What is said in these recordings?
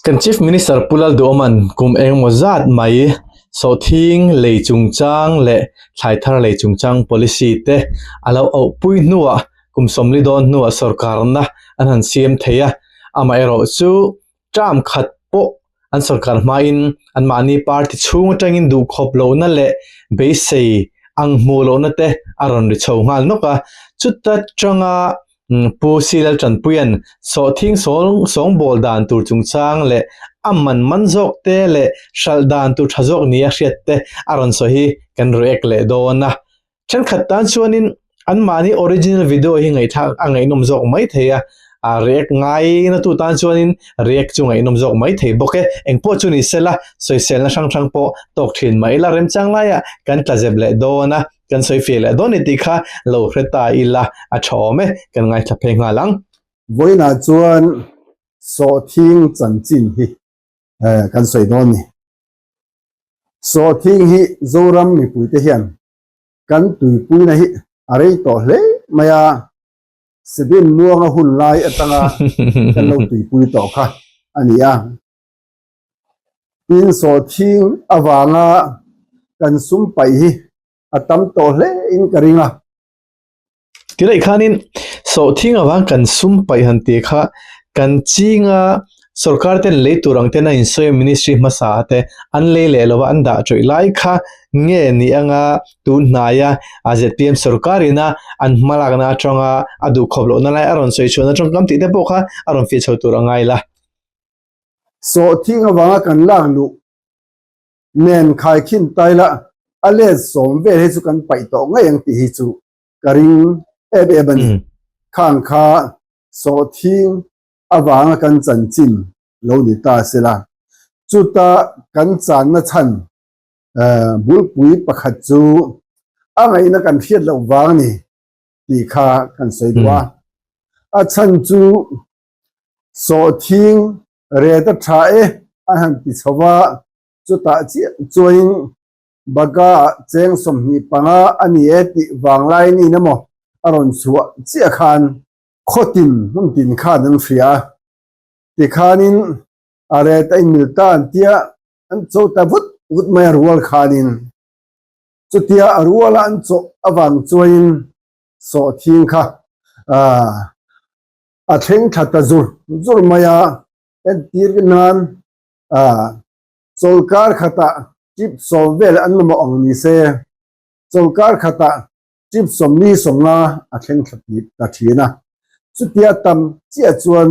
Kan Chief Minister Pu Lalduhawma'n kum engemaw zat mai sawhthing lei chungchang leh thlai thar lei chungchang policy te a lo auhpui hnuah kum sawmli dawn hnuah sorkarna an han siam thei a, amaherawhchu term khat pawh an sorkar hmain anmahni party chhung atangin duhkhawp lohna leh beisei ang hmuh lohna te a rawn ri chho nghal nawk a, chuta tanga Pu Silal Tanpuia'n sawhthing sawngbawl dan tur chungchang leh a man man zawk te leh hralh dan tur tha zawk nia hriat te a rawn sawi hi kan react leh dawn a. Thenkhat tan chuanin anmahni original video hi ngaihthlak a ngaihnawm zawk mai thei a, a react ngai natu tan chuanin react chu ngaihnawm zawk mai thei bawk e. Engpawh chu ni sela, sawiselna hrang hrang pawh tawk thin mah ila remchang laiah kan tla zep leh dawn a, kan sawi fiah leh dawn ni tih kha lo hre ta ila a tha awm e, kan ngaithla phei nghal ang. Vawiinah chuan sawhthing chanchin hi kan sawi dawn ni. Sawhthing hi Zoram mipuite hian kan tuipuina hi a rei tawh hle mai a, Sebin muanga hun lai atanga kan lo tuipui tawh kha a ni a. Tin, sawhthing avanga kan sum paih hi a tam tawh hle in ka ring a. Tilai khanin sawhthing avang kan sum paih han tih kha kan chinga sorkar ten lei tur ang ten a insawi a ministry hmasa te an lei leh lova an dah tawih lai kha nge ni anga tun hnaia a zpm sorkar ina an hmalakna atanga a duhkhawp lohna lai a rawn sawi chhuahna tawngkam tih te pawh kha a rawn fiah chho tur a ngai la. Sawhthing avanga kan lak luh nen khaikhin taila a let sawm vel hi chu kan paih tawh ngei ang tih hi chu ka ring em em a ni. Khang kha sawhthing avanga kan chanchin lo ni ta sela, chuta kan channa chhan bulpui pakhat chu a ngaihna kan hriat loh vang a ni tih kha kan sawi duh a. A chhan chu sawhthing ret a tha e a han ti chho va, chutah chiah chuanin Baga ah cheng 25 a ni e tih vanglai niin emaw a rawn chhuah chiah khan khawtin hmun tin khan an hria a, tikhanin a ret a inmil ta an tia an cho ta vut vut mai a rual khanin chutia a ruala an chawh avang chuanin sawhthing kha a thleng thla ta zur zur mai a, entir nan chawlkar khatah trip 10 vel an mamawh ang ni se, chawlkar khatah trip 40 50 a thleng thla ta thin a. Chutia tam chiah chuan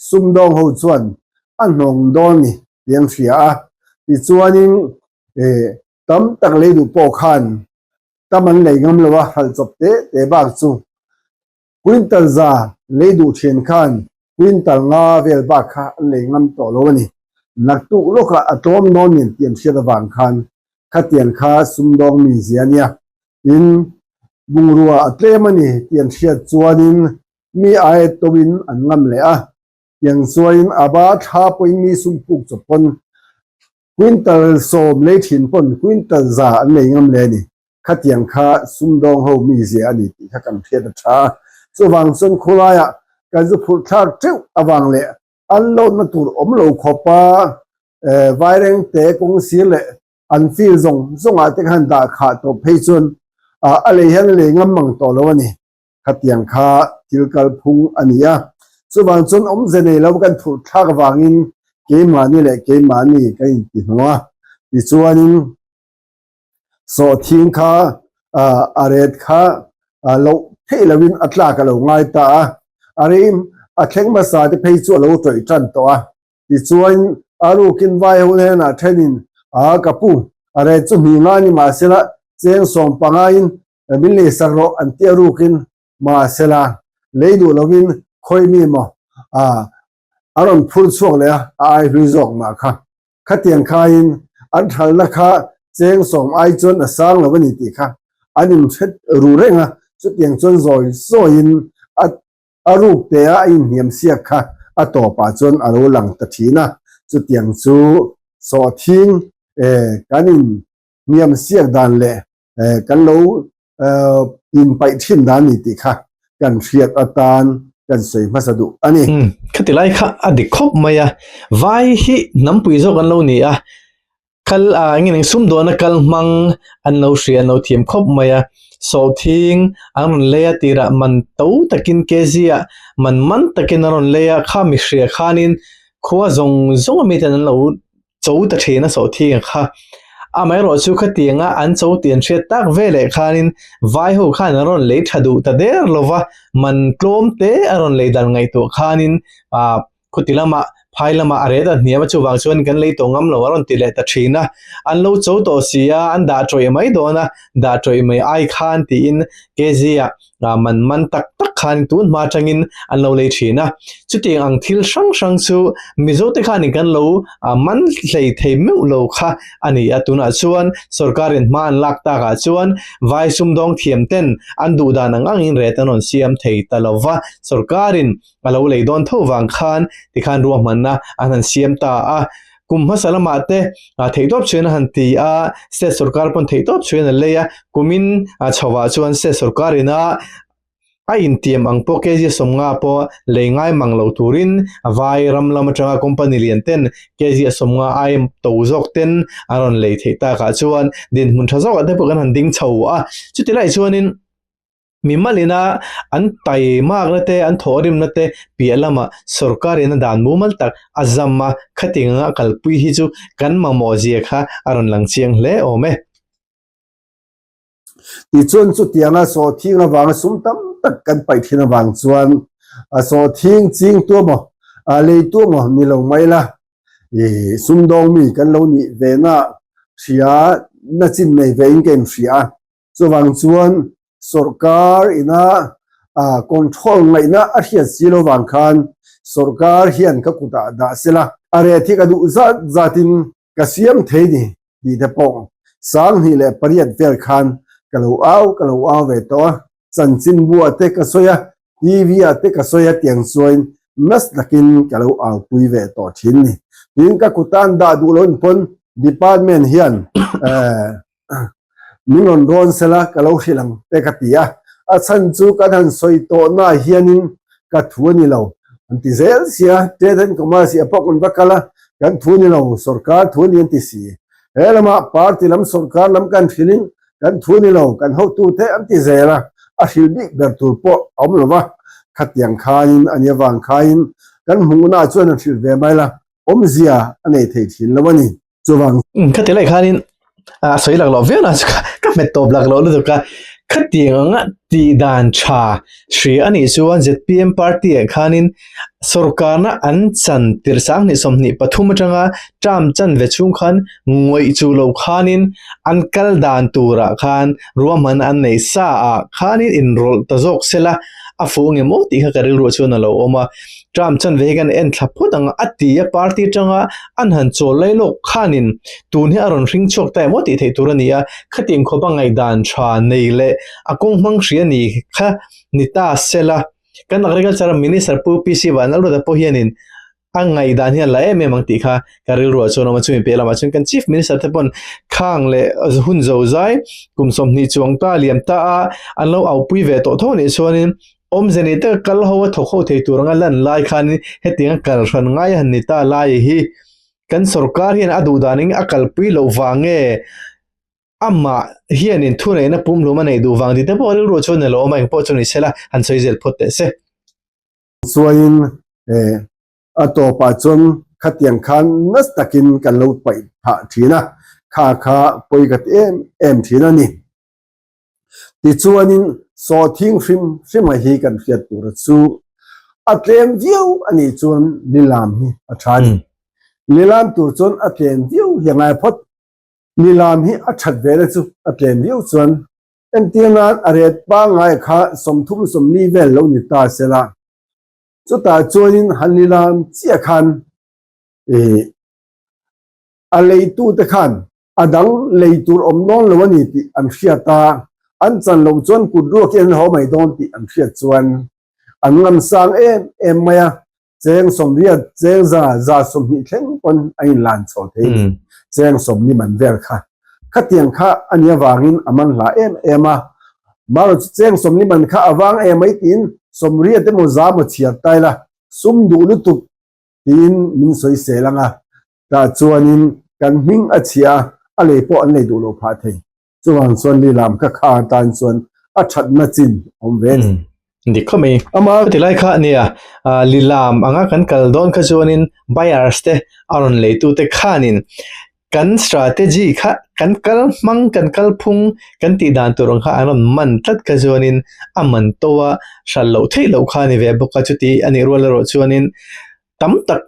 sumdawng ho chuan a hnawng dawn ni tih an hria a, tichuanin tam tak lei duh pawh khan tam an lei ngam lo a, hralh chawp te te bak chu quintal za lei duh thin khan quintal nga vel bak kha an lei ngam tawh lo a ni. Naktuk lawkah a tlawm dawn nen tih an hriat avang khan khatiang kha sumdawng mi zia a nia. Tin, bungrua a tlem a ni tih an hriat chuanin mi aia tawin an ngam leh a. Tiang chuain a ba thla pawhin mi sum puk chawp pawn quintal 10 lei thin pawn quintal za an lei ngam leh a ni. Khatiang kha sumdawng ho mizia a ni tih kha kan hriat a tha a. Chuvang chuan khulaiah kan zu phurh thlak teuh avang leh an lawtna tur awm lo khawpa vairengte kawng sir leh an fil zawng zawngah te khan dah khah tawh phei chuan a lei hian a lei ngam mang tawh lo a ni. Khatiang kha thil kalphung a ni a. Chuvang chuan awmze nei lo kan phurh thlak avangin keimahni leh keimahni kan inti hnawh a. Tichuanin Sawhthing kha a ret kha loh theih loin a tlak a lo ngai ta a, a reim a thleng hmasa te phei chu a lo tawih tan tawh a. Tichuan a rukin vai ho hnenah thenin a ka pu, a ret chu hnih nga ni mahsela cheng 15 in min lei sak rawh an ti a rukin mahsela lei duh loin khawi mi maw a rawn phur chhuak leh a, a ai hlui zawk mah kha. Khatiang khain an thalna kha cheng 10 ai chuan a sang lo a ni tih kha an inhret ru reng a, chutiang chuan zawi zawiin a a ruk te a a inhniam siak kha a tawpah chuan a lo lang ta thin a, chutiang chu sawhthing kan inhniam siak dan leh kan lo inpaih thin dan a ni tih kha kan hriat atan. kan sawi hmasa duh a ni. Umm, khati lai kha a dik khawp mai a, vai hi hnampui zawk an lo ni a, kal ah eng eng sumdawn a kal hmang an lo hria an lo thiam khawp mai a, sawhthing an rawn lei a tirah man to takin kg ah man man takin an rawn lei a, kha mi hria khanin khua zawng zawng a miten an lo cho ta thin a sawhthing kha. Amaherawh chu khatianga an cho tih an hriat tak veleh khanin vai ho khan an rawn lei tha duh ta der lova, man tlawm te a rawn lei dan ngaihtuah khanin ah khuti lamah phai lamah a ret a hniam a chuvang chuan kan lei tawh ngam lo a rawn ti leh ta thin a. An lo cho tawh si a, an dah tawih mai dawn a, dah tawih mai ai khan tiin kg ah man man tak tak khan tun hma atangin an lo lei thin a. Chutiang ang thil hrang hrang chu Mizote khanin kan lo man hlei thei meuh lo kha a ni a. Tunah chuan sorkarin hma an lak takah chuan vai sumdawng thiam ten an duh dan ang angin ret an rawn siam thei ta lo va. Sorkarin a lo lei dawn tho vang khan tikhan ruahmanna an han siam ta a. Kum hmasa lamah te theihtawp chhuin a han ti a, state sorkar pawn theihtawp chhuin a lei a, kumin chhovah chuan state sorkarin a a intiam ang pawh kg 50 pawh lei ngai mang lo turin vai ram lam atanga company lian ten kg 50 ai to zawk ten a rawn lei theih takah chuan dinhmun tha zawkah te pawh kan han ding chho a. Chutilai chuanin. Mimalina an taimakna te, an thawhrimna te piah lamah sorkarin a dan mumal tak a zam a, khatiang anga a kalpui hi chu kan mamawh zia kha a rawn lang chiang hle awm e. Tichuan chutianga sawhthing avanga sum tam tak kan paih thin avang chuan a sawhthing ching tu emaw, a lei tu emaw ni lo mai la, i sumdawng mi kan lo nih ve na hria na chin nei ve in ka inhria a. Chuvang chuan sawrkar ina control ngaihna a hriat si lo vang khan sawrkar hian ka kutah dah sela a ret hi ka duh zat zatin ka siam thei ni tih te pawh 2008 vel khan ka lo au ka lo au ve tawh a. Chanchinbua te ka sawi a, TV ah te ka sawi a tiang chuan nasa takin ka lo aupui ve tawh thin ni. Tin ka kutan dah duh loin pawn department hian min rawn rawn sela ka lo hrilh ang te ka ti a, a chhan chu kan han sawi tawh naah hianin ka thu a ni lo an ti zel sia, Trade and Commerce ah pawh kan va kal a, kan thu a ni lo, sorkar thu a ni an ti si. He lamah party lam sorkar lam kan hrilhin kan thu a ni lo, kan hotute an ti zel a, a hrilh bik ber tur pawh a awm lo va, khatiang khain a nia vang khain kan hmuhnaah chuan an hrilh ve mai la, awmzia a nei thei thin lo a ni. Chuvang. Khati lai khanin a sawi lak loh viau na chu ka hmet tawp lak loh lutuk a. Khatiang anga tih dan tha hria a nih chuan zpm party ah khanin sorkarna an chan tirh 2023 atanga term chan ve chhung khan ngawih chu lo khanin an kal dan turah khan ruahman an neih sa ah khanin inrawlh ta zawk sela a fuh nge maw tih kha ka rilruah chuan a lo awm a. Term chan ve hi kan en thla phawt ang a, a ti a party atanga an han chawl lai lawk khanin tun hi a rawn hring chhuak ta emaw tih theih tur a ni a, khatiang khawpa ngaihdan tha nei leh a kawng hmang hria ni kha ni ta sela. Kan Agriculture Minister Pu PC Vanlalruata pawh hianin a ngaihdan hian la em em ang tih kha ka rilruah chuan awm a, chumi piah lamah chuan kan Chief Minister te pawn khang leh hun zo zai kum 20 chuang ta liam ta a an lo aupui ve tawh tho anih chuanin awmze nei taka kal ho a thawk ho thei tur anga lan lai khanin hetianga kal hran ngai a han ni ta lai hi kan sorkar hian a duh danin a kalpui loh vang nge amah hianin thuneihna pumhlum a neih duh vang tih te pawh rilruah chuan a lo awm a, engpawh chu ni sela han sawi zel phawt teh se. Chuanin a tawpah chuan khatiang khan nasa takin kan lo paih phah thin a, kha kha pawi ka ti em em thin a ni. Tichuanin sawhthing hrim hrima hi kan hriat tur chu a tlem viau a nih chuan lilam hi a tha a ni. Lilam tur chuan a tlem viau hi a ngai phawt. Lilam hi a that ve na chu a tlem viau chuan entir nan a ret pangngai kha 30 40 vel lo ni ta sela. Chutah chuanin han lilam chiah khan ih a leitute khan a dang lei tur awm dawn lo a ni tih an hriat a, an chan loh chuan kut ruak hi an haw mai dawn tih an hriat chuan an ngamsang em em mai a, cheng 80, cheng 100, 120 thleng pawn a inlan chho thei a ni. Cheng 40 man vel kha. Khatiang kha a nih avangin a man hla em em a, marawh chu cheng 40 man kha a vang em mai tiin. Sawmriat emaw za maw chhiar ta ila sum duh lutuk tiin min sawi sel ang a, tah chuanin kan hming a chhia a, a lei pawh an lei duh loh phah thei. Chuvang chuan lilam kha kha atan chuan a thatna chin awm ve a ni. Dik khawp mai. Ama. Ti lai kha nia, lilam anga kan kal dawn kha chuanin buyers te a rawn leitute khanin kan strategy kha kan kal hmang kan kal phung kan tih dan tur ang kha an rawn man tlat kha chuanin a man to a hral loh theih loh kha a ni ve bawk a chuti a nih rual erawh chuanin tam tak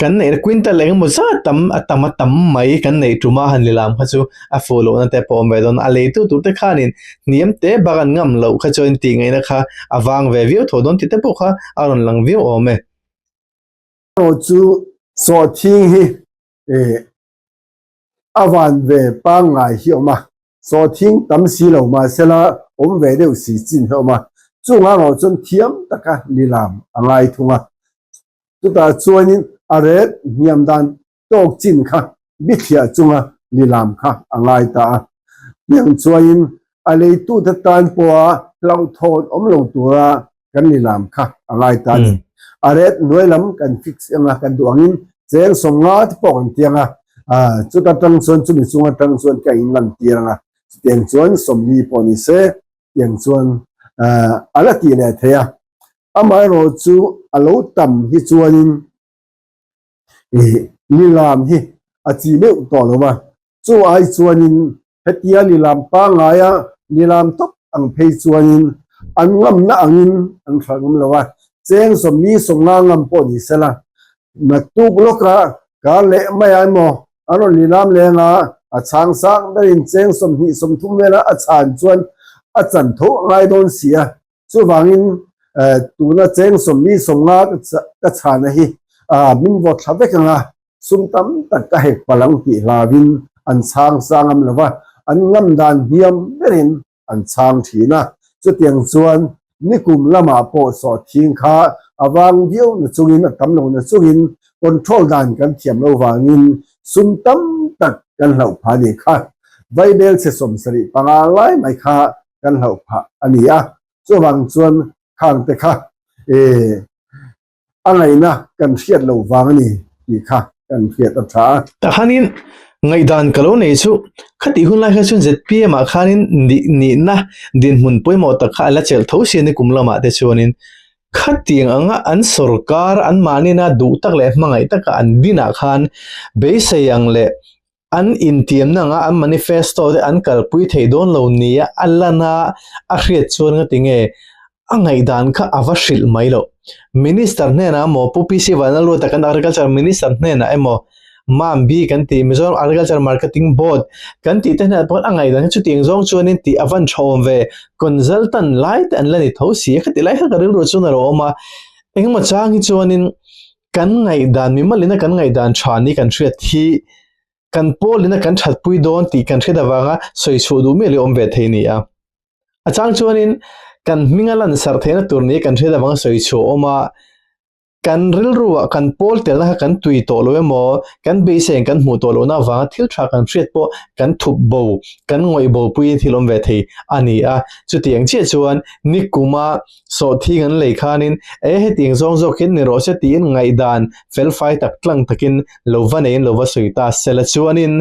kan neih quintal eng emaw zat tam a tam a tam mai kan neih tum a han lilam kha chu a fuh lohna te pawh a awm ve dawn a leitu tur te khanin hniam te bak an ngam loh kha chuan tih ngaihna kha a vang ve viau tho dawn tih te pawh kha a rawn lang viau awm e. Erawh chu sawhthing hi eh a van ve pangngai hi awm a, sawhthing tam si lo mahsela awm ve deuh si chin hi awm a, chungah erawh chuan thiam taka lilam a ngai thung a, chutah chuanin a ret hniam dan tawk chin kha bithliah chunga lilam kha a ngai ta a, tiang chuanin a leitute tan pawha hlauhthawn awm lo tura kan lilam kha a ngai ta a ni. A ret hnuai lam kan fix eng a, kan duh angin cheng sawmnga te pawh kan tiang a, chuta tang chuan chumi chung atang chuan ka in lan tir ang a, chutiang chuan sawmli pawh ni se tiang chuan a la tih leh thei a. Amaherawh chu a lo tam hi chuanin lilam hi a chi meuh tawh lo va, Chu ai chuanin hetia lilam pangaia lilam tawp ang phei chuanin an ngamna angin an hralh ngam lo a, cheng sawmli sawnga ngam pawh ni sela, naktuk lawka kar leh mai ah emaw an rawn lilam leng a, a chhang sang berin cheng 20 30 vela a chhan chuan a chan tho a ngai dawn si a, chuvangin tuna cheng 20 sawnga ka chhana hi min vawt thla vek ang a, Sum tam tak ka hek palh ang tih hlauin an chhang sang am lo va, an ngam dan hniam berin an chhang thin a. Chutiang chuan nikum lamah pawh sawhthing kha a vang viau na chungin, a tam lo na chungin control dan kan thiam lo vangin sum tam tak kan hlauh phah a nih kha. Vaibel chhe 75 lai mai kha kan hlauh phah a ni a. Chuvang chuan khangte kha A ngaihna kan hriat loh vang a ni tih kha kan hriat a tha a. Tahanin ngaihdan ka lo nei chu khatih hun lai kha chuan zpm ah khanin nihna dinhmun pawimawh tak kha a la chelh tho si a ni kum lamah te chuanin khatiang anga an sorkar anmahnina duh tak leh hmangaih taka an dinah khan beisei ang leh an intiamna anga an manifesto te an kalpui thei dawn lo nia a lan a, a hriat chuan nga tinge a ngaihdan kha a va hrilh mai loh. Minister hnenah emaw Pu PC Vanlalruata kan Agriculture Minister hnenah emaw MAMB kan tih Mizoram Agriculture Marketing Board kan tih te hnenah pawh a ngaihdan kha chutiang zawng chuanin tih a van tha awm ve consultant lai te an la ni tho si a khati lai kha ka rilru chuan a lo awm a engemaw chang hi chuanin Kan ngaihdan, mimalina kan ngaihdan tha ni kan hriat hi kan pawlina kan thatpui dawn tih kan hriat avanga sawi chhuah duh miah leh awm ve thei a ni a. A chang chuanin kan hminga lansarh theihna tur ni kan hriat avanga sawi chhuah awm a, kan rilruah kan pawl telna kha kan tui tawh lo emaw, kan beiseiin kan hmuh tawh lohna avanga thil tha kan hriat pawh kan thup bo, kan ngawih bopui thil awm ve thei a ni a. Chutiang chiah chuan nikuma Sawhthing an lei khanin e hetiang zawng zawk hian ni rawh se tiin ngaihdan felfai tak tlang takin lo va neiin lo va sawi ta sela chuanin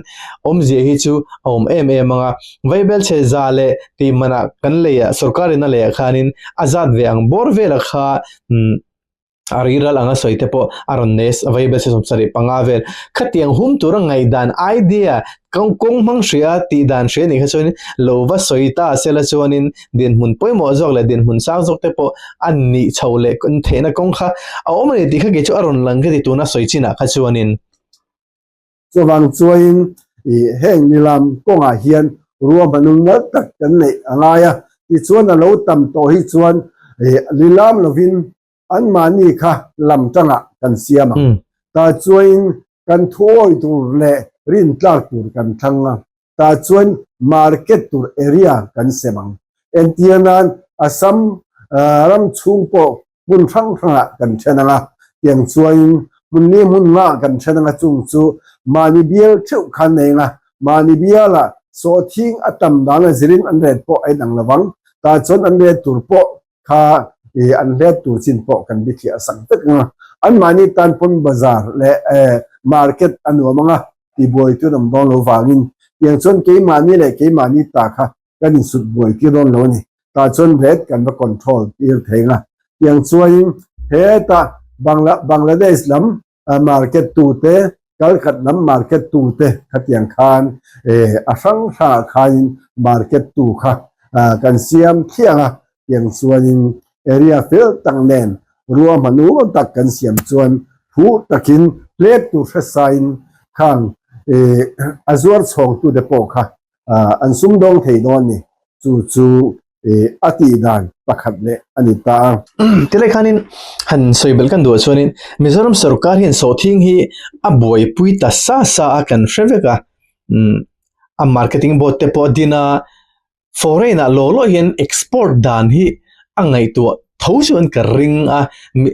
awmzia hi chu a awm em em ang a. Vaibelchhe za leh tih manah kan leiah sorkarin a leiah khanin a zat ve ang bawr vela kha a riral anga sawi te pawh a rawn nei a, vaibelchhe 75 vel khatiang hum tura ngaihdan idea Kawng kawng hmang hria tih dan hria nih kha chuanin lo va sawi ta sela chuanin dinhmun pawimawh zawk leh dinhmun sang zawk te pawh a nih chho leh theihna kawng kha a awm a ni tih kha kei chu a rawn lang ka ti tuna sawi chinah kha chuanin. Chuvang chuain ih heng nilam kawngah hian ruahmanung nalh tak kan neih a ngai a, tichuan a lo tam tawh hi chuan ih lilam lovin Anmahni kha lam tangah kan siam ang. Tah chuain kan thuawi tur leh rintlak tur kan thlang a, tah chuan market tur area kan sem ang. Entir nan Assam ram chhung pawh hmun hrang hrangah kan then ang a, tiang chuain hmun li hmun ngah kan then ang a, chung chu mahni bial theuh khan nei ang a, mahni bialah sawhthing a tam dang a zirin an ret pawh a inang lo vang, tah chuan an ret tur pawh kha Ih an hlet tur chin pawh kan bithliah sak vek ang a, anmahni tan pawn bazar leh market a nuam ang a, tibuai tur an awm dawn lo vangin tiang chuan keimahni leh keimahni ta kha kan insut buai tir dawn lo a ni. Tah chuan rate kan va control tir thei ang a, tiang chuanin heta Bangla Bangladesh lam market tute Kalkhat lam market tute khatiang khan a hrang hrangah khanin market tu kha kan siam thliang a, tiang chuanin area fel tak nen ruahman ur tak kan siam chuan phuh takin plate tur hresain khang a zuar chhawng tute pawh kha an sumdawng thei dawn a ni. Chu chu a tih dan pakhat leh a ni ta a. Tilai khanin han sawi belh kan duh chuanin Mizoram sorkar hian sawhthing hi a buaipui ta sa sa a kan hre vek a, a marketing board te pawh a din a, foreign ah law law hian export dan hi a ngaihtuah tho chuan ka ring a,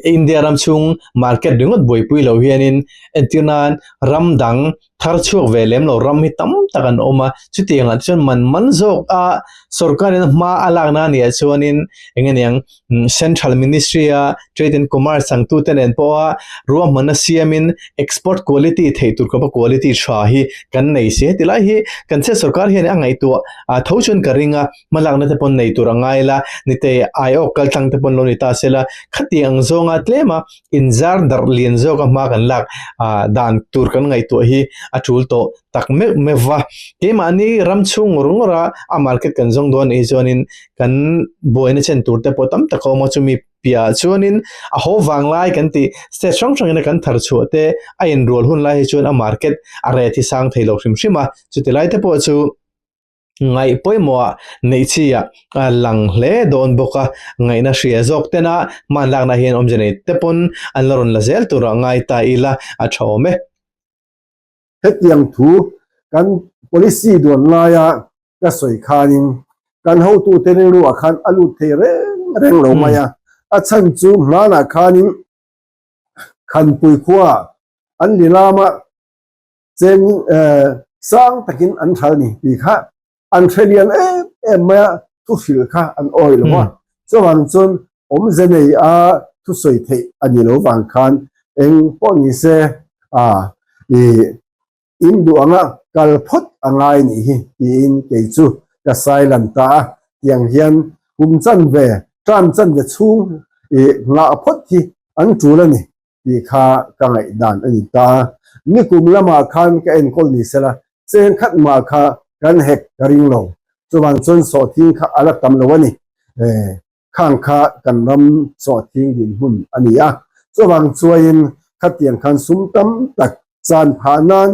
India ram chhung market ringawt buaipui lo hianin entir nan ram dang thar chhuak ve lem lo ram hi tam tak an awm a, chutiang ah chuan man man zawk a sorkarin hma a lakna a nih ah chuanin eng nge niang central ministry a trade and commerce ang tu te nen pawha ruahmanna siamin export quality theih tur khawpa quality tha hi kan nei si heti lai hi kan state sorkar hian a ngaihtuah ah tho chuan ka ring a hmalakna te pawn nei tur a ngai la nite aiawk kal tlang te pawn lo ni ta se la khatiang zawnga tlem a inzar darh lian zawka hma kan lak ah dan tur kan ngaihtuah hi a tul tawh tak meuh meuh va. Keimahni ram chhung ngawr ngawr a a market kan zawng dawn anih chuanin kan buaina chen tur te pawh tam tak a awm a, chumi piahah chuanin a haw vang lai kan tih state hrang hrangin a kan thar chhuah te a inrual hun lai hi chuan a market a rate hi sang thei lo hrim hrim a, chuti lai te pawh chu. Ngaih pawimawhah neih chi ah lang hle dawn bawk a, ngaihna hria zawk tena hman lakna hian awmze nei te pawn an la rawn la zel turah ngai ta ila a tha awm e. Hetiang thu kan policy duan laia ka sawi khanin kan hotute rilruah khan a lut thei reng reng lo mai a, a chhan chu hmanah khanin Khanpui khua an lilama Cheng sang takin an hral ni tih kha an hre lian em em mai a, thu hrilh kha an awih lo a. Chuvang chuan awmze nei a thu sawi theih a ni lo vang khan eng pawh ni se a ih in duh anga kal phawt a ngai nih hi tiin kei chu ka silent ta a. Tiang hian kum chanve, term chanve chhung ih nghah phawt hi an tul a ni. tih kha ka ngaihdan a ni ta. Nikum lamah khan ka enkawl ni sela, cheng khat mah kha kan hek ka ring lo. Chuvang chuan sawhthing kha a la tam lo a ni. Khang kha kan ram sawhthing dinhmun a ni a. Chuvang chuaiin khatiang khan sum tam tak chan phah nan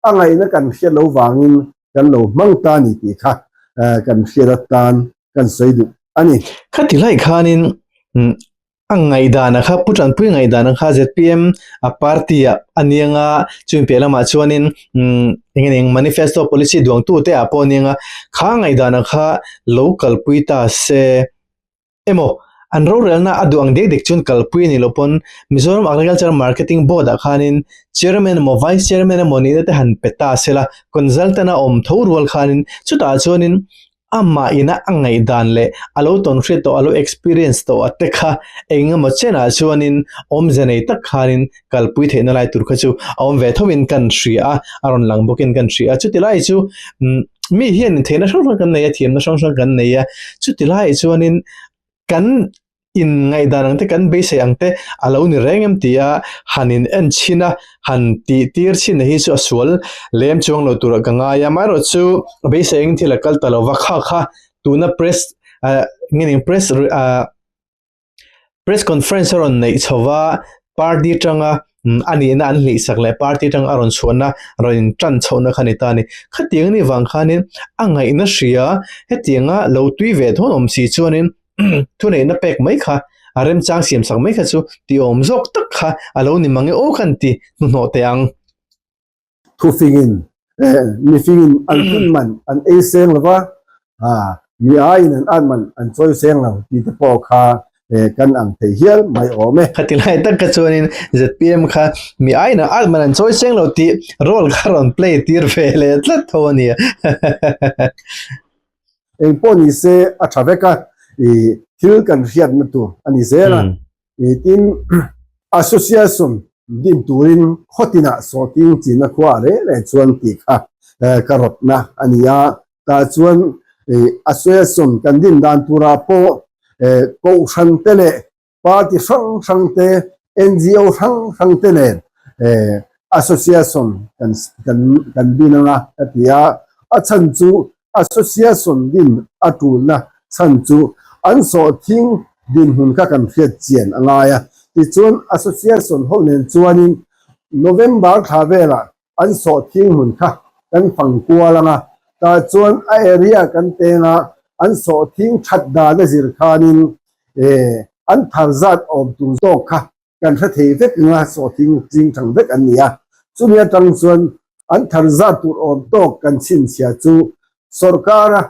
a ngaihna kan hriat lo vangin kan lo hmang ta ni tih kha kan hriat atan kan sawi duh a ni. Khati hlai khanin A ngaihdana kha Pu Tanpui ngaihdana kha zpm a party ah a niang a, chumi piah lamah chuanin umm eng nge manifesto policy duangtu te ah pawh a niang a, kha ngaihdana kha lo kalpui ta se emaw an rorelna a duh ang dek dek chuan kalpui a nih loh pawn Mizoram Agriculture Marketing Board ah khanin Chairman emaw Vice Chairman emaw nihna te han pe ta sela consultant a awm tho rual khanin chutah chuanin Amah ina a ngaihdan leh a lo tawn hriat tawh, a lo experience tawh a te kha eng emaw chenah chuanin awmze nei tak khanin kalpui theihna lai tur kha chu a awm ve thovin kan hria a, a rawn lang bawkin kan hria a. Chuti lai chu mi hianin theihna hrang hrang kan nei a, thiamna hrang hrang kan nei a, chuti laiah chuanin kan in ngaihdan ang te kan beisei ang te a lo ni reng em ti a han in en chhin a han tih tir chhin na hi chu a sual lem chuang lo turah ka ngai a amaherawh chu beisei eng thil a kal ta lo va kha kha tuna press ah nge ni press ah press conference a rawn neih chho va party atanga a nihna an hlih sak leh party atanga a rawn chhuahna rawn in tan chhohna kha a ni ta a ni khatiang a nih vang khanin a ngaihna hria hetianga lo tui ve thawn awm si chuanin thuneihna pek mai kha a remchang siam sak mai kha chu ti awm zawk tak kha a lo ni mang e aw khan ti hnuhnawh teh ang. Thufingin eh mifingin an phun man an ei seng lo va, mi aiin an at man an chawi seng lo tih te pawh kha eh kan ang thei hial mai awm e. Khati lai tak kha chuanin zpm kha mi aiin an at man an chawi seng lo tih role kha rawn play tir ve leh tlat tho a nia. Engpawh ni se a tha vek a. thil kan hriatna tur a ni zel a. Tin, association din turin khawtinah sawhting chinna khua a reh reh chuan tih kha ka rawtna a ni a. Tah chuan association kan din dan turah pawh kohhran te leh Party hrang hrang te, NGO hrang hrang te nen association kan kan din anga ka ti a, a chhan chu association din a tulna chhan chu an sawhthing dinhmun kha kan hriat chian a ngai a, tichuan association ho nen chuanin November thla velah an sawhthing hmun kha kan fang kual anga, tah chuan a area kan teng a, an sawhthing that dan a zir khanin an thar zat awm tur zawk kha kan hre thei vek anga sawhthing ching thang vek an ni a, chumi atang chuan an thar zat tur awm tawk kan chhinchhiah chu sawrkara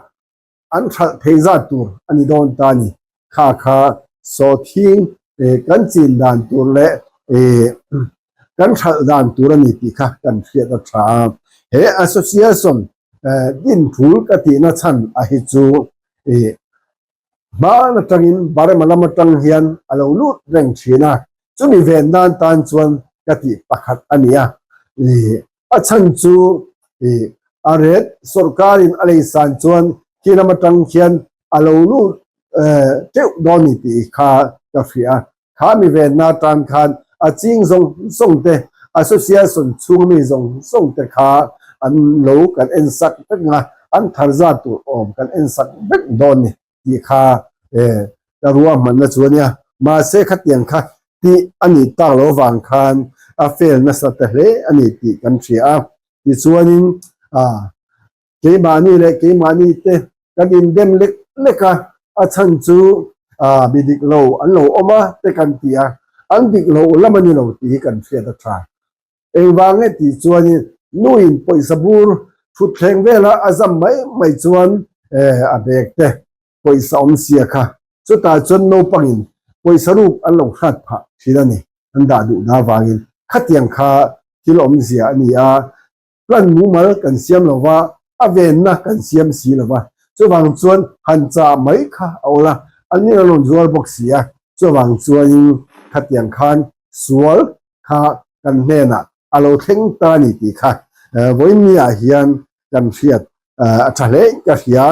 an hralh thei zat tur a ni dawn ta a ni. Kha kha sawhthing kan chin dan tur leh kan hralh dan tur a ni tih kha kan hriat a tha a. He association din thul ka tihna chhan a hi chu hman atangin Burma lam atang hian a lo lut reng thin a, chumi ven nan tan chuan ka tih pakhat a ni a. A chhan chu a ret sawrkarin a lei san chuan khi lam atang khian a lo lut teuh dawn ni tih kha ka hria. Kha mi venna atan khan a ching zawng zawng te, association chhung mi zawng zawng te kha an lo kan en sak vek nga, an thar zat tur awm kan en sak vek dawn ni tih kha ka ruahmanna chu a nia. Mahse khatiang kha tih a nih tak lo vang khan a fail nasa ta hle a ni tih kan hria a. Tichuanin keimahni leh keimahni te kan indem lek lek a, a chhan chu mi dik lo an lo awm a te kan ti a, an dik lo lam a ni lo tih hi kan hriat a tha. Engvang nge tih chuanin nuin pawisa bur thutthleng vela a zam mai mai chuan a bag te pawisa awm sia kha chutah chuan naupangin pawisa ruk an lo hrat phah thin a ni, an dah duh na avangin khatiang kha thil awmzia a ni a, plan mumal kan siam lo va, a venna kan siam si lo va, chuvang chuan han chah mai kha a awl a, an ni a rawn zuar bawk si a, chuvang chuanin khatiang khan sual kha kan hnenah a lo thleng ta a ni tih kha vawiinniah hian kan hriat a tha hle ka hria.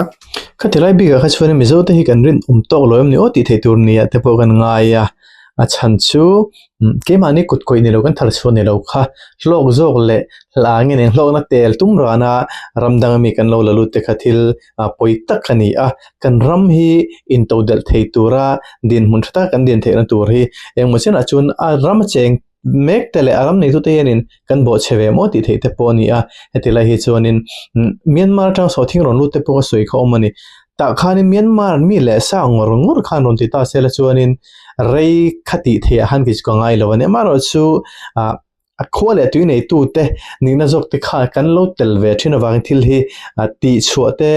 Khati lai bikah kha chuan Mizo te hi kan rinawm tawk lo em ni aw tih theih tur nia te pawh kan ngai a, a chhan chu keimahni kut kawih ni lo kan thar chhuah ni lo kha hlawk zawk leh hla nge nen hlawkna tel tum rana ram danga mi kan lo la lut te kha thil pawi tak a ni a, kan ram hi intodelh thei tura dinhmun tha tak kan din theihna tur hi engmaw chenah chuan a ram a cheng mek te leh a ram neitute hianin kan bawhchhe ve maw tih theih te pawh a ni a, heti lai hi chuanin Myanmar atang sawhthing rawn lut te pawh ka sawi kha awm a ni. Tah khanin Myanmar mi leh sa ngawr ngawr khan rawn ti ta se la chuanin rei kha tih theih ah khan kei chu ka ngai lo a ni. Amaherawhchu ah a khua leh tui neitute nihna zawk te kha kan lo tel ve thin avangin thil hi tih chhuah te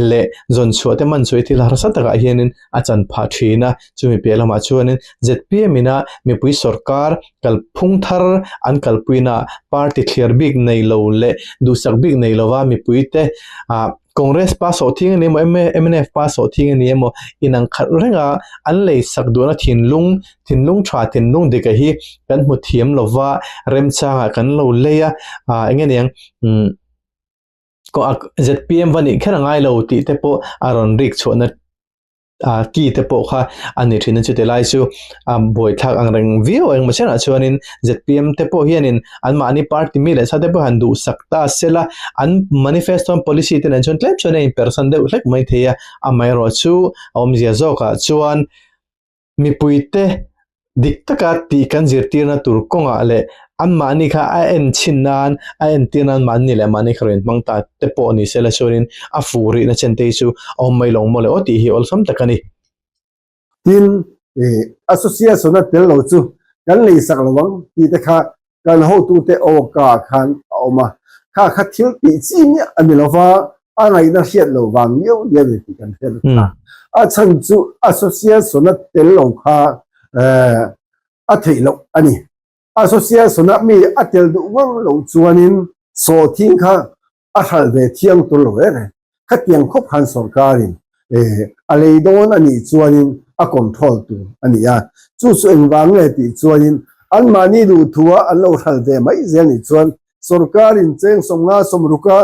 leh zawn chhuah te man chhuah hi thil harsa takah hianin a chan phah thin a, chumi piah lamah chuanin zpm ina mipui sawrkar kalphung thar an kalpuina party thliar bik nei lo leh duhsak bik nei lova mipuite ah Congress pa sawhthing a ni emaw mnf pa sawhthing a ni emaw inang khat renga an lei sak duhna thinlung thinlung tha thinlung dika hi kan hmu thiam lova remchangah kan lo lei a ah eng nge niang umm zpm va nih kher a ngai lo tih te pawh a rawn rik chhuahna ah ki te pawh kha a ni thin a chuti lai chu a buaithlak ang reng viau a engmaw chenah chuanin zpm te pawh hianin anmahni party mi leh sa te pawh han duhsak ta sela an manifesto an policy te nen chuan tlem chuan a inpersan deuh hlek mai thei a amaherawhchu a awmzia zawkah chuan Mipuite dik taka tih kan zirtirna tur kawngah leh anmahni kha a en chhin nan, a entir nan mahni leh mahni kha rawn inhmang ta te pawh ni se la chuanin a fuh rihna chen te hi chu a awm mai lawng maw le aw tih hi awlsam tak a ni. Tin, association-a tel lo chu kan leisak lo ang tih te kha kan hotute awka khan a awm a, kha kha thil tih chi miah a ni lo va, a ngaihna hriat lo vang miau lian a ni tih kan hriat a tha. A chhan chu association-a tel lo kha a theih loh a ni. Association-a mi a tel duh ngang loh chuanin sawhthing kha a hralh ve thiang tur lo reng reng. Khatiang khawp khan sorkarin. A lei dawn a nih chuanin a control tur a ni a. Chu chu engvang nge tih chuanin anmahni duhthua an lo hral ve mai zel nih chuan sorkarin cheng sawmnga sawmruka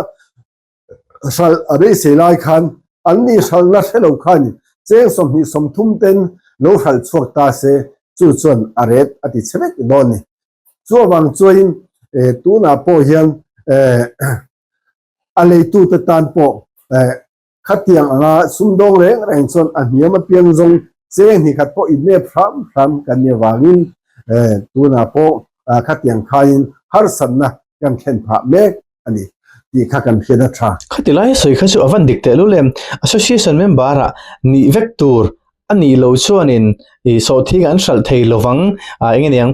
hralh a beisei lai khan anni hralhna hre lo khan cheng 20 30 ten lo hralh chhuak ta se chu chuan a ret a ti chhe vek dawn a ni. Chu avang chuanin tunah pawh hian a leitute tan pawh Khatiang anga sumdawng reng reng chuan a hniam apiang zawng cheng hnih khat pawh inep hram hram kan nih avangin tunah pawh khatiang khaiin harsatna kan thlen phah mek a ni tih kha kan hriat a tha. Khati lai sawi kha chu a van dik teh lul em? Association member ah nih vek tur a nih loh chuanin ih sawhthing an hralh thei lovang ah eng aniang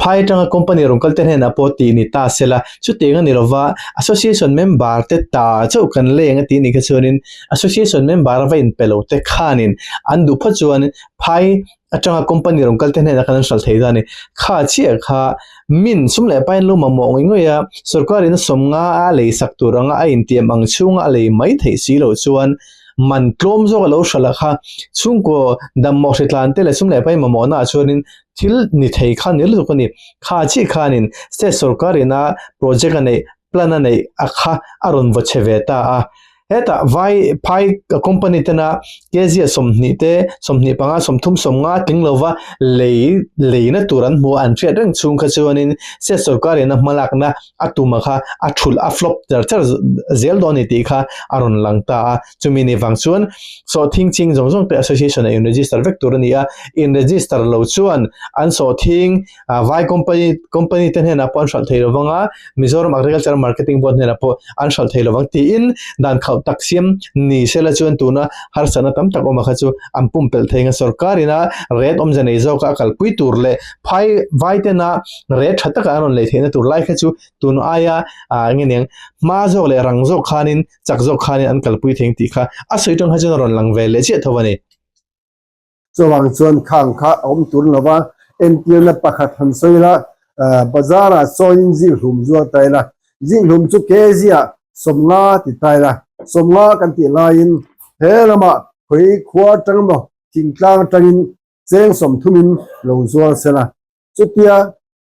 phai atanga company rawn kal te hnenah pawh tih ni ta se la chutiang a ni lova association member te ta chauh kan leng a tih nih kha chuanin association member a va inpe lo te khanin an duh phawt chuan phai atanga company rawn kal te hnenah khan an hralh thei ta a ni kha chiah kha min sum leh pain lo mamawh ngawih ngawih a sorkarin a sawmnga a lei sak tur anga a intiam ang chhunga a lei mai theih si loh chuan. Man tlawm zawk a lo hralh a kha chhungkaw dammawh hritlan te leh sum leh pai mamawhna ah chuanin thil ni thei kha ni lutuk a ni. Kha chiah khanin state sorkar ina project a neih plan a neih a kha a rawn vaw chhe ve ta a. Hetah vai phai company tena kg a 20 te 25 30 50 tling lova lei leina tur an hmu a an hriat reng chhung kha chuanin state sorkar ina hmalakna a tuma kha a thulh a flop char char zel dawn a ni tih kha a rawn lang ta a, chumi ni vang chuan sawhthing ching zawng zawng te association ah in register vek tur a ni a, in register lo chuan an sawhthing vai company company te hnenah pawh an hralh thei lovang a, Mizoram Agriculture Marketing Board hnenah pawh an hralh thei lovang tiin dan khauh tak siam ni sela chuan tuna harsatna tam tak awm a kha chu an pumpelh thei ang a, sorkar ina ret awmze nei zawka a kalpui tur leh phai vai tena Reh tha taka an rawn lei theihna tur lai kha chu tun aia ah eng nge niang hma zawk leh rang zawk khanin chak zawk khanin an kalpui thei ang tih kha a sawi tang kha chuan a rawn lang ve leh chiah tho a ni. Chuvang chuan khang kha a awm tur lova entirna pakhat han sawi la, bazar ah sawiin zikhlum zuar ta ila, zikhlum chu kg ah 50 ti ta ila, 50 kan tih laiin he lamah khawi khua atang emaw thingtlang atangin cheng 30 in lo zuar sela, Chutia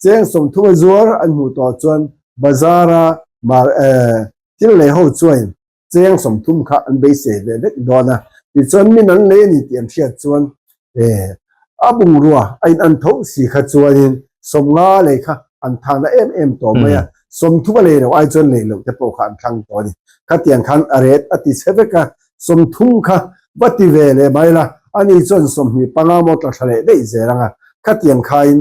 cheng 30 a zuar an hmuh tawh chuan bazar-a mar thil lei ho chuan cheng 30 kha an beisei ve vek dawn a. Tichuan min an lei a ni tih an hriat chuan a bungrua a in an tho si kha chuanin 50 lei kha an thahna em em tawh mai a. 30 a lei loh ai chuan lei loh te pawh kha an thlang tawh a ni. Khatiang khan a ret a ti chhe vek a, 30 kha va ti ve leh mai la, ani chuan 25 maw tla thla leh daih zel ang a, khatiang khain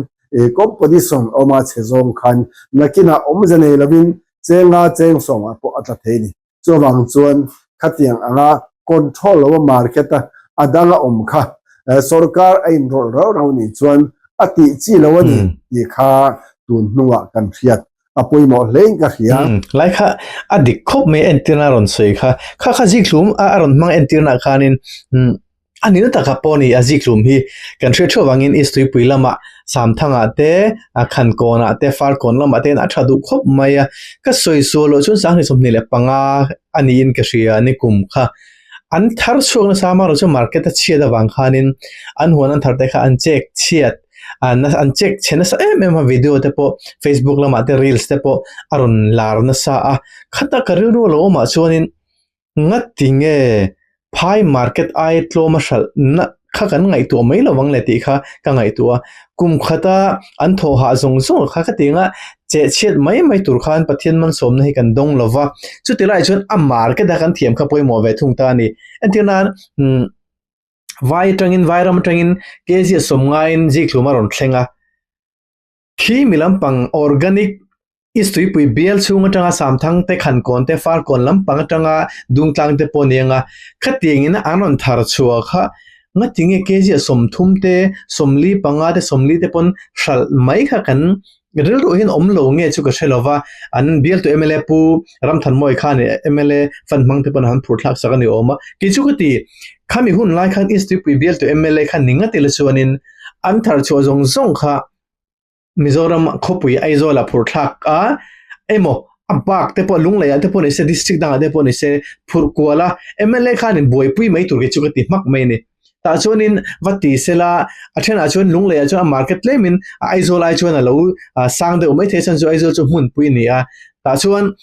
competition awm a chhe zawng khan nakinah awmze nei lovin chenga cheng sawmah pawh a tla thei a ni. Chuvang chuan khatiang anga control lo a market a a dang a awm kha sorkar a inrawlh rau rau nih chuan a tih chi lo a ni tih kha tun hnungah kan hriat a pawimawh hle in ka hria. Umm lai kha a dik khawp mai entirna a rawn sawi kha. Kha kha zikhlum a rawn hmang entirna ah khanin umm a nihna takah pawh a ni a zikhlum hi kan hriat theuh avangin East Tuipui lamah Samthangah te a Khankawnah te Farkawn lamah te hian a tha duh khawp mai a. Ka sawi sual loh chuan 2025 a niin ka hria a ni kum kha. An thar chhuak nasa amaherawhchu market a chhiat avang khanin an huan an thar te kha an chek chhiat. an an check chhe nasa em em a video te pawh facebook lamah te reels te pawh a rawn lar nasa a khata ka rilru a lo awmah chuanin ngati nge phai market ai tlawm a hralh na kha kan ngaihtuah mai lo ang le tih kha ka ngaihtuah a kum khata an thawh hah zawng zawng kha ka ti ang a cheh chhiat mai mai tur khan Pathian malsawmna hi kan dawng lo va chuti laiah chuan a market a kan thiam kha pawimawh ve thung ta a ni entir nan umm. Vai atangin Vairam atangin kg a sawm ngaiin zikhlum a rawn thleng a. Khi mi lampang organic East Tuipui bial chhung atanga Samthang te Khankawn te Farkawn lampang atanga Dungtlang te pawh ni anga khatiangin an rawn thar chhuah kha ngatinge kg a 30 te 45 te 40 te pawn hralh mai kha kan Rilru hian awm lo nge chu ka hre lo va, an bialtu mla Pu Ramthanmawia khan mla fund hmang te pawn an phur thlak sak a ni awm a, kei chu ka ti, khami hun lai khan East Tuipui bialtu mla khan ni ngat ila chuanin an thar chhuah zawng zawng kha Mizoram khawpui Aizawl ah phur thlak a emaw. A bak te pawh Lungleiah te pawh ni se district dangah te pawh ni se phurh kual a mla khanin buaipui mai tur khi chu ka ti hmak mai a ni. Tah chuanin va ti sela a thenah chuan Lungleiah chuan a market tlemin a Aizawl ai chuan a lo sang deuh maithei a chhan chu Aizawl chu hmunpui a ni a. Tah chuan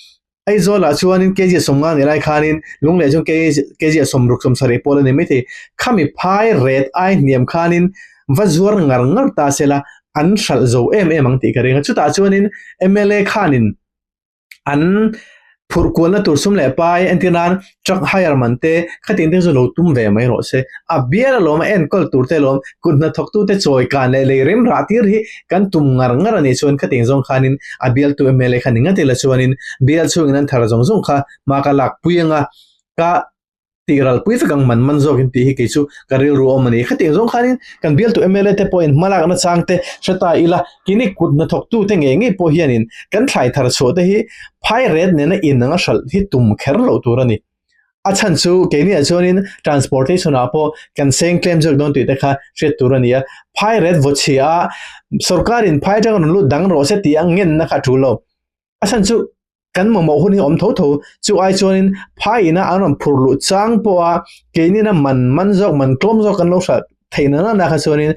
Aizawlah chuanin kg a 50 nih lai khanin Lungleiah chuan kg a 60 70 pawh la ni maithei. Khami phai ret ai hniam khanin va zuar ngar ngar ta sela an hralh zo em em ang tih ka ring a. Chutah chuanin mla khanin an phurh kualna tur sum leh pai entir nan truck hire man te khatiang te chu lo tum ve mai rawh se. A bial alawm a enkawl tur te alawm kut hnathawk tu te chawi kan leh lei rem rah tir hi kan tum ngar ngar a nih chuan khatiang zawng khanin a bialtu mla kha ni ngat ila chuanin bial chhungin an thar zawng zawng kha hma ka lak pui anga ka tih ral pui vek ang man man zawkin tih hi kei chu ka rilru awm a ni. Khatiang zawng khanin kan bialtu mla te pawhin hmalakna chang te hre ta ila kini kut hnathawktu te ngei ngei pawh hianin kan thlai thar chhuah te hi phai ret nena in anga hralh hi tum kher loh tur a ni. A chhan chu keiniah chuanin transportation ah pawh kan seng tlem zawk dawn tih te kha hriat tur a ni a. Phai ret vaw chhia a sorkarin phai atanga rawn lut dang rawh se tih a ngenna kha a tul lo. A chhan chu kan mamawh hun hi awm tho tho chu ai chuanin phai ina an rawn phur luh chang pawha keinin a man man zawk man tlawm zawk kan lo hralh theih na na kha chuanin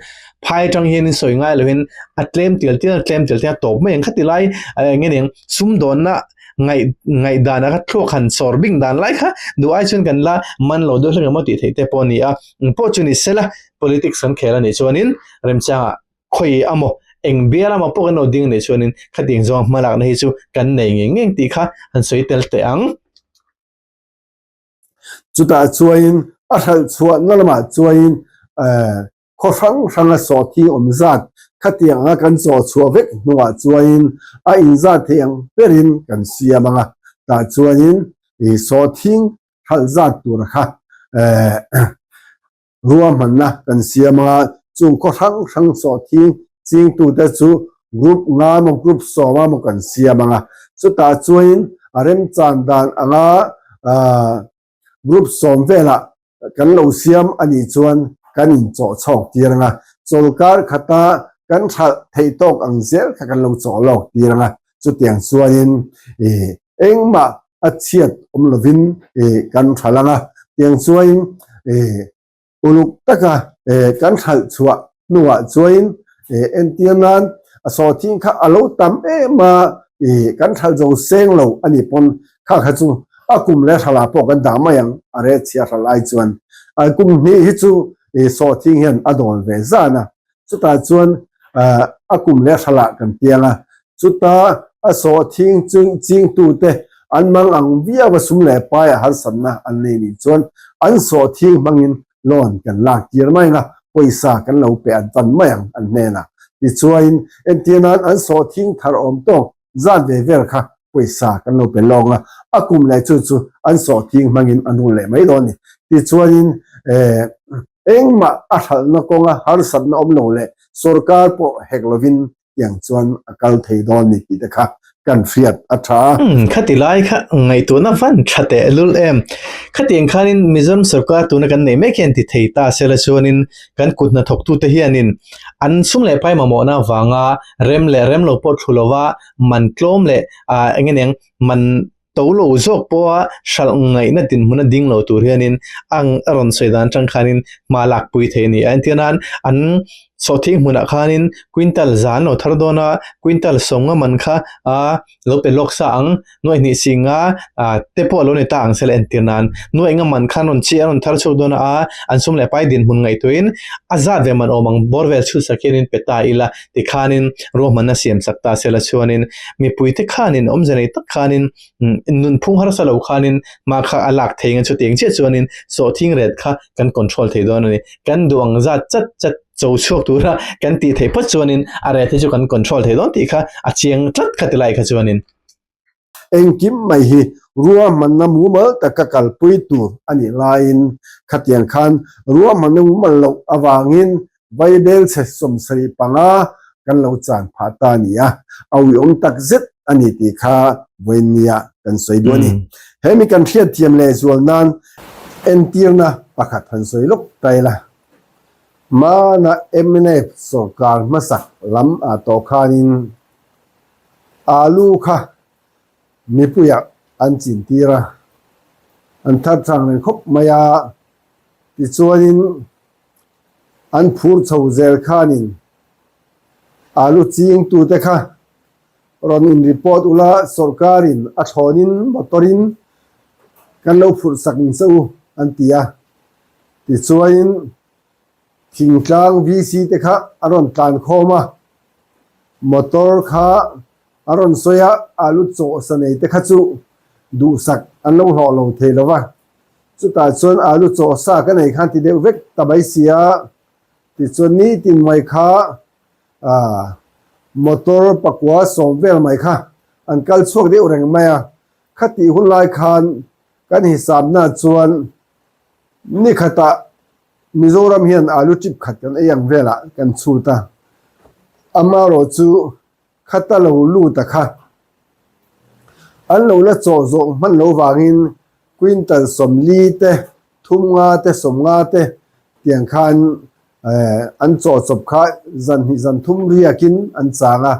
phai atang hianin sawi ngai loin a tlem tial tial a tlem tial tial a tawp mai ang khati lai eng nge niang sumdawnna ngaih ngaih dan a kha thluak han sawr bing dan lai kha duh ai chuan kan la man lo deuh hlek emaw tih theih te pawh a ni a engpawh chu ni sela politics kan khel a nih chuanin remchangah khawi amaw eng bial amaw pawh kan lo ding anih chuanin khatiang zawng hmalakna hi chu kan nei ngei ngei tih kha han sawi tel teh ang. Chutah chuain a hralh chhuahna lamah chuain khaw hrang hranga sawhthi awm zat khatiang anga kan chaw chhuah vek hnuah chuain a inzat thei ang berin kan siam ang a, tah chuanin sawhthing hralh zat tura kha Ruahmanna kan siam a, chung khaw hrang hrang sawhthing chingtute chu group nga emaw group sawm emaw kan siam ang a, chutah chuanin a remchan dan anga group sawm velah kan lo siam a nih chuan kan inchawh chhawk tir ang a, chawlkar khata kan hralh theih tawk ang zel kha kan lo chawh lawk tir ang a, chutiang chuanin Engmah a chhiat awm lovin kan hralh ang a, tiang chuain uluk taka kan hralh chhuah hnuah chuain entir nan a sawhthing kha a lo tam em a, kan hralh zo seng lo a nih pawn kha kha chu a kum leh hralh ah pawh kan dah mai ang a reh chhia hralh ai chuan kum hnih hi chu sawhthing hian a dawn ve zan a. Chutah chuan a kum leh hralh kan piang a, chuta a sawhthing chingtute an mang ang viau a sum leh pai a harsatna an nei nih chuan an sawhthing hmangin loan kan lak tir mai ang a, pawisa kan lo pe an tan mai ang an hnenah. Tichuain entir nan an sawhthing thar awm tawk zat ve vel kha pawisa kan lo pe lawng a, a kum leh chu chu an sawhthing hmangin an rul leh mai dawn a ni. Tichuanin engmah a hralhna kawnga harsatna awm lo leh sorkar pawh hek lovin tiang chuan a kal thei dawn a ni tih te kha kan hriat a tha a. Umm khati lai kha ngaihtuahna van tha teh lul em. Khatiang khanin Mizoram sorkar tuna kan nei mek hian ti thei ta sela chuanin kan kut hnathawktute hianin an sum leh pai mamawhna avanga rem leh rem lo pawh thlu lova man tlawm leh ah eng nge niang man to lo zawk pawha hralh ngaihna dinhmun a ding lo tur hianin ang a rawn sawi dan atang khanin hma lak pui thei a ni a. Entir nan an sawhthing hmunah khanin quintal za an lo thar dawn a, quintal sawmnga man kha ah lo pe lawk sa ang, nuaih hnih singa ah te pawh a lo ni ta ang sela entir nan nuaih nga man khan rawn chi a rawn thar chhuak dawn a, an sum leh pai dinhmun ngaihtuahin a zat ve man awm ang bawr vel chhut sak hianin pe ta ila tikhanin ruahmanna siam sak ta sela chuanin mipuite khanin awmze nei tak khanin nunphung harsa lo khanin hma kha a lak thei ang chutiang chiah chuanin sawhthing ret kha kan control thei dawn a ni. Kan duh ang zat chat chat cho chhuak tura kan tih theih phawt chuanin a ret hi chu kan control thei dawn tih kha a chiang tlat kha tilai kha chuanin. Engkim mai hi ruahmanna mumal taka kalpui tur a nih laiin khatiang khan ruahmanna mumal loh avangin Vaibel chhe 75 kan lo chan phah ta a ni a, a uiawm tak zet a ni tih kha vawiinnia kan sawi duh a ni. He mi kan hriatthiam leh zual nan entirna pakhat han sawi lawk ta ila. Hmana mnf sorkar hmasak lam ah tawh khanin Alu kha. Mipuiah an chintir a, an thar chang reng khawp mai a, tichuanin an phur chho zel khanin alu chingtute kha rawn in report ula sawrkarin a thlawnin motor-in kan lo phurh sak ang che u an ti a, tichuanin thingtlang VC te kha a rawn tlan khawm a, motor kha A rawn sawi a, alu chaw sa nei te kha chu duhsak an lo hlawh lo thei lo va. Chutah chuan alu chaw sa ka nei khan ti deuh vek ta mai si a, tichuan nitin mai kha motor pakua sawm vel mai kha an kal chhuak deuh reng mai a. Khatih hun lai khan kan hisapna chuan ni khatah Mizoram hian alu chip khat kan ei ang velah kan chhut a, amaherawhchu Khata lo lut a kha. An lo la chawh zawh hman lo vangin quintal 40 te, 30 te, 50 te tiang khan an chawh chawp kha zan hnih zan thum riakin an chang a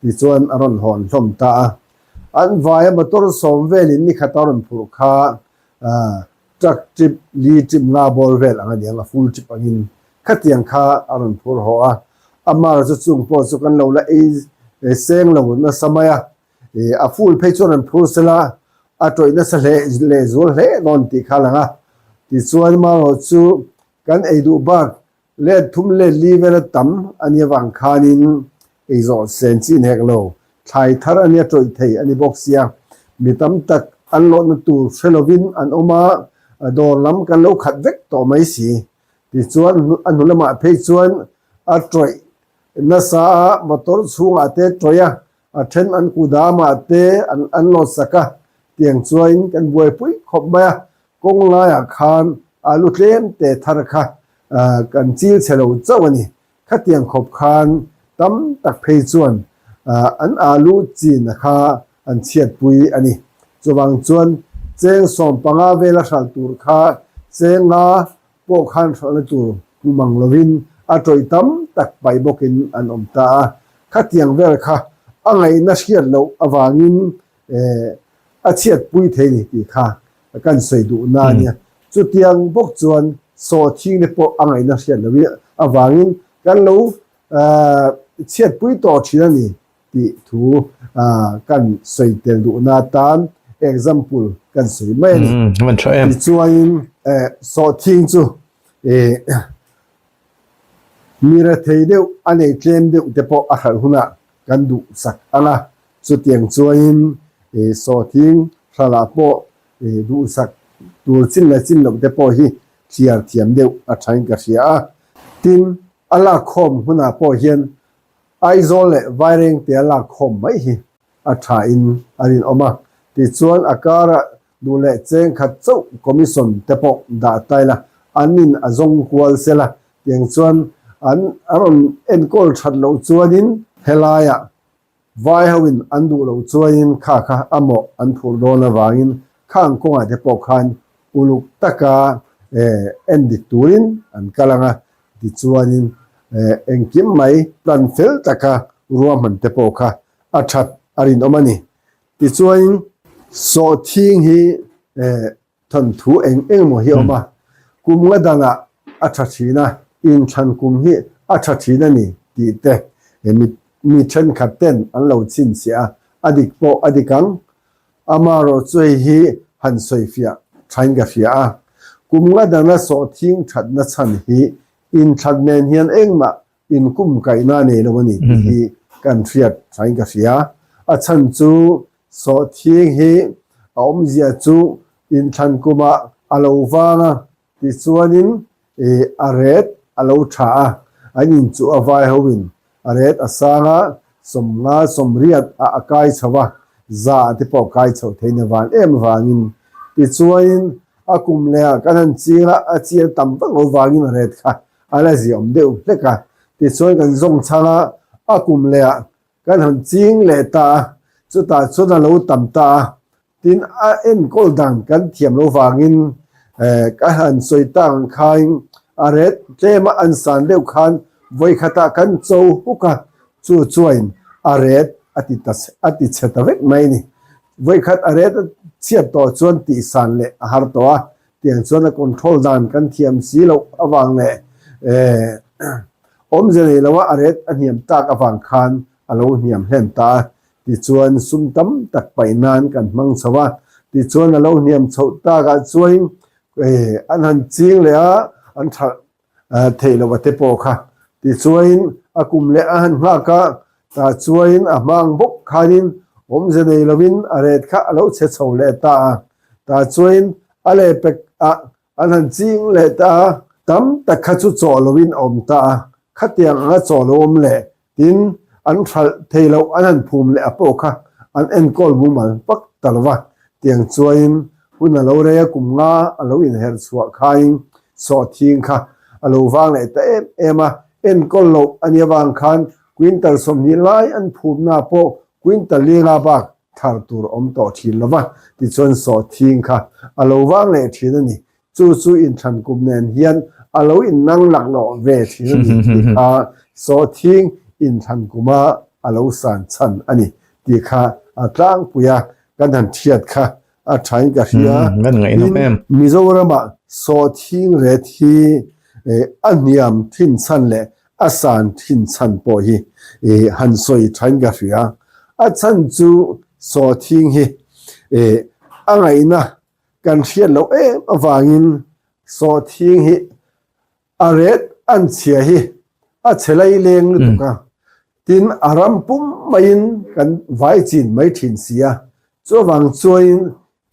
tichuan a rawn hawn hlawm ta a. An vaia motor 10 velin ni khat a rawn phurh kha Truck trip li trip nga bawr vel ang a niang a full trip angin khatiang kha a rawn phur haw a, a mar chu chung pawh chu kan lo la ei seng lo nasa mai a, a full phei chuan rawn phur sela a tawih nasa hle leh zual hle dawn tih kha a lang a, tichuan marawh chu kan ei duh bak Let thum let li vela tam a nia vang khanin ei zawh sen chin hek lo, thlai thar a nia tawih thei a ni bawk sia. Mi tam tak an lawhna tur hre lovin an awm a, dawr lam kan lo khat vek tawh mai si. Tichuan a hnu lamah phei chuan a tawih nasa a, motor chhungah te tawih a, a then an kudamah te an lawt sak a, tiang chuain kan buaipui khawp mai a. Kawng laiah khan alu tlem te thar kha kan chil chhe lo chauh a ni. Khatiang khawp khan tam tak phei chuan an alu china kha an chhiatpui a ni. Chuvang chuan cheng 15 vela hralh tur kha cheng nga pawh khan hralhna tur hmu mang lovin a tawih tam tak paih bawkin an awm ta a. Khatiang vel kha a ngaihna hriat loh avangin a chhiatpui thei ni tih kha kan sawi duh na a nia. Chutiang bawk chuan sawhthing te pawh a ngaihna hriat loh avangin kan lo chhiatpui tawh thin a ni tih thu kan sawi tel duh na atan example kan sawi mai a ni. Tichuanin sawhthing chu Mi rethei deuh a nei tlem deuh te pawh a hralh hunah kan duhsak ang a, chutiang chuanin sawhthing hralhah pawh duhsak tur chin leh chin loh te pawh hi thliar thiam deuh a thain ka hria a. Tin, a lakkhawm hunah pawh hian Aizawl leh Vairengte a lakkhawm mai hi a thain a rinawm a, tichuan a karah Duh leh cheng khat chauh commission te pawh dah ta ila, an in a zawng kual sel a, tiang chuan an a rawn enkawl that loh chuanin helaiah vai hoin an duh loh chuanin kha kha a mawh an phurh dawn avangin khang kawngah te pawh khan uluk taka en dik turin an kal ang a, tichuanin engkim mai plan fel taka ruahman te pawh kha a that a rinawm a ni. Tichuan sawhthing hi thawnthu eng eng maw hi a awm a, kum nga dangah a tha thin a, inthlan kum hi a tha thin a ni tih te mi thenkhat ten an lo chhinchhiah a, a dik pawh a dik ang. Amaherawhchu hei hi han sawifiah thain ka hria a, kum nga danga sawhthing thatna chhan hi inthlan nen hian engmah inkum kaihna a nei lo a ni tih hi kan hriat thain ka hria. A chhan chu sawhthing hi a awmzia chu inthlan kumah a lo vang a, tichuanin a ret a lo tha a, an inchuh a vai hoin a ret a sang a, 50 80 ah a kai chho a, za te pawh kai chho thein a van em avangin tichuanin a kum lehah kan han ching a, a chian tam vak lo vangin a ret kha A la ziawm deuh hlek a, tichuan kan zawng chhang a, a kum leh ah kan han ching leh ta a, chutah chuan a lo tam ta a, tin a enkawl dan kan thiam lo vangin ka han sawi tak ang khain a ret tlem a an san deuh khan vawikhatah kan cho huk a, chu chuain a ret a ti ta a ti chhe ta vek mai a ni. Vawikhat a ret a chhiat tawh chuan tihsan leh a har tawh a, tiang chuan a control dan kan thiam si loh avang leh awmze nei loa a ret a hniam tak avang khan a lo hniam hlen ta a. Tichuan sum tam tak paih nan kan hmang chho a, tichuan a lo hniam chhoh takah chuan an han ching leh a, an thalh theih loh a te pawh kha. Tichuan a kum leh a han nghak a, tah chuan a hmang bawk khanin awmze nei lovin a ret kha a lo chhe chho leh ta a. Tah chuan a lehpek ah an han ching leh ta a, tam tak kha chu chawh lovin a awm ta a. Khatiang anga chawh lo awm leh Tin, an hralh thei loh an han phum leh a pawh kha an enkawl mumal pak ta lo va, tiang chuain hun a lo rei a kum nga a lo inherh chhuah khain sawhthing kha a lo vang leh ta em em a, enkawl loh a nih avang khan quintal 20 lai an phumna pawh quintal linga bak thar tur awm tawh thin lo va, tichuan sawhthing kha a lo vang leh thin a ni. Chu chu inthlan kum nen hian a lo innang laklawh ve thin a ni tih kha sawhthing inthlan kuma a lo san chhan a ni tih kha a tlangpui a, kan han thiat kha a thain ka hria. Tin, Mizorama sawhthing ret hi a hniam thin chhan leh a san thin chhan pawh hi han sawi thain ka hria. A chhan chu sawhthing hi a ngaihna Kan hriat loh em avangin sawhthing hi a ret an chhia hi a chhe lai leng lutuk a, tin a ram pum maiin kan vai chin mai thin si a, chuvang chuanin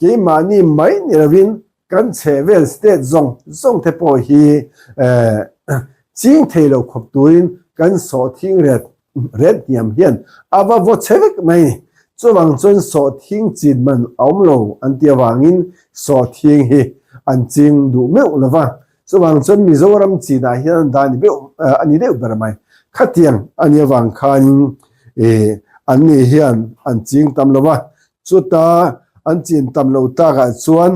keimahni mai ni lovin kan chhehvel state zawng zawng te pawh hi ching thei lo khawp turin kan sawhthing ret Ret hniam hian a va vaw che vek mai ni. Chuvang chuan sawhthing chin man a awm lo an ti avangin sawhthing hi an ching duh meuh lo va. Chuvang chuan Mizoram chinah hian an dah a ni deuh ber mai. Khatiang a nih avang khanin an ni hian an ching tam lo va. Chuta an chin tam lo takah chuan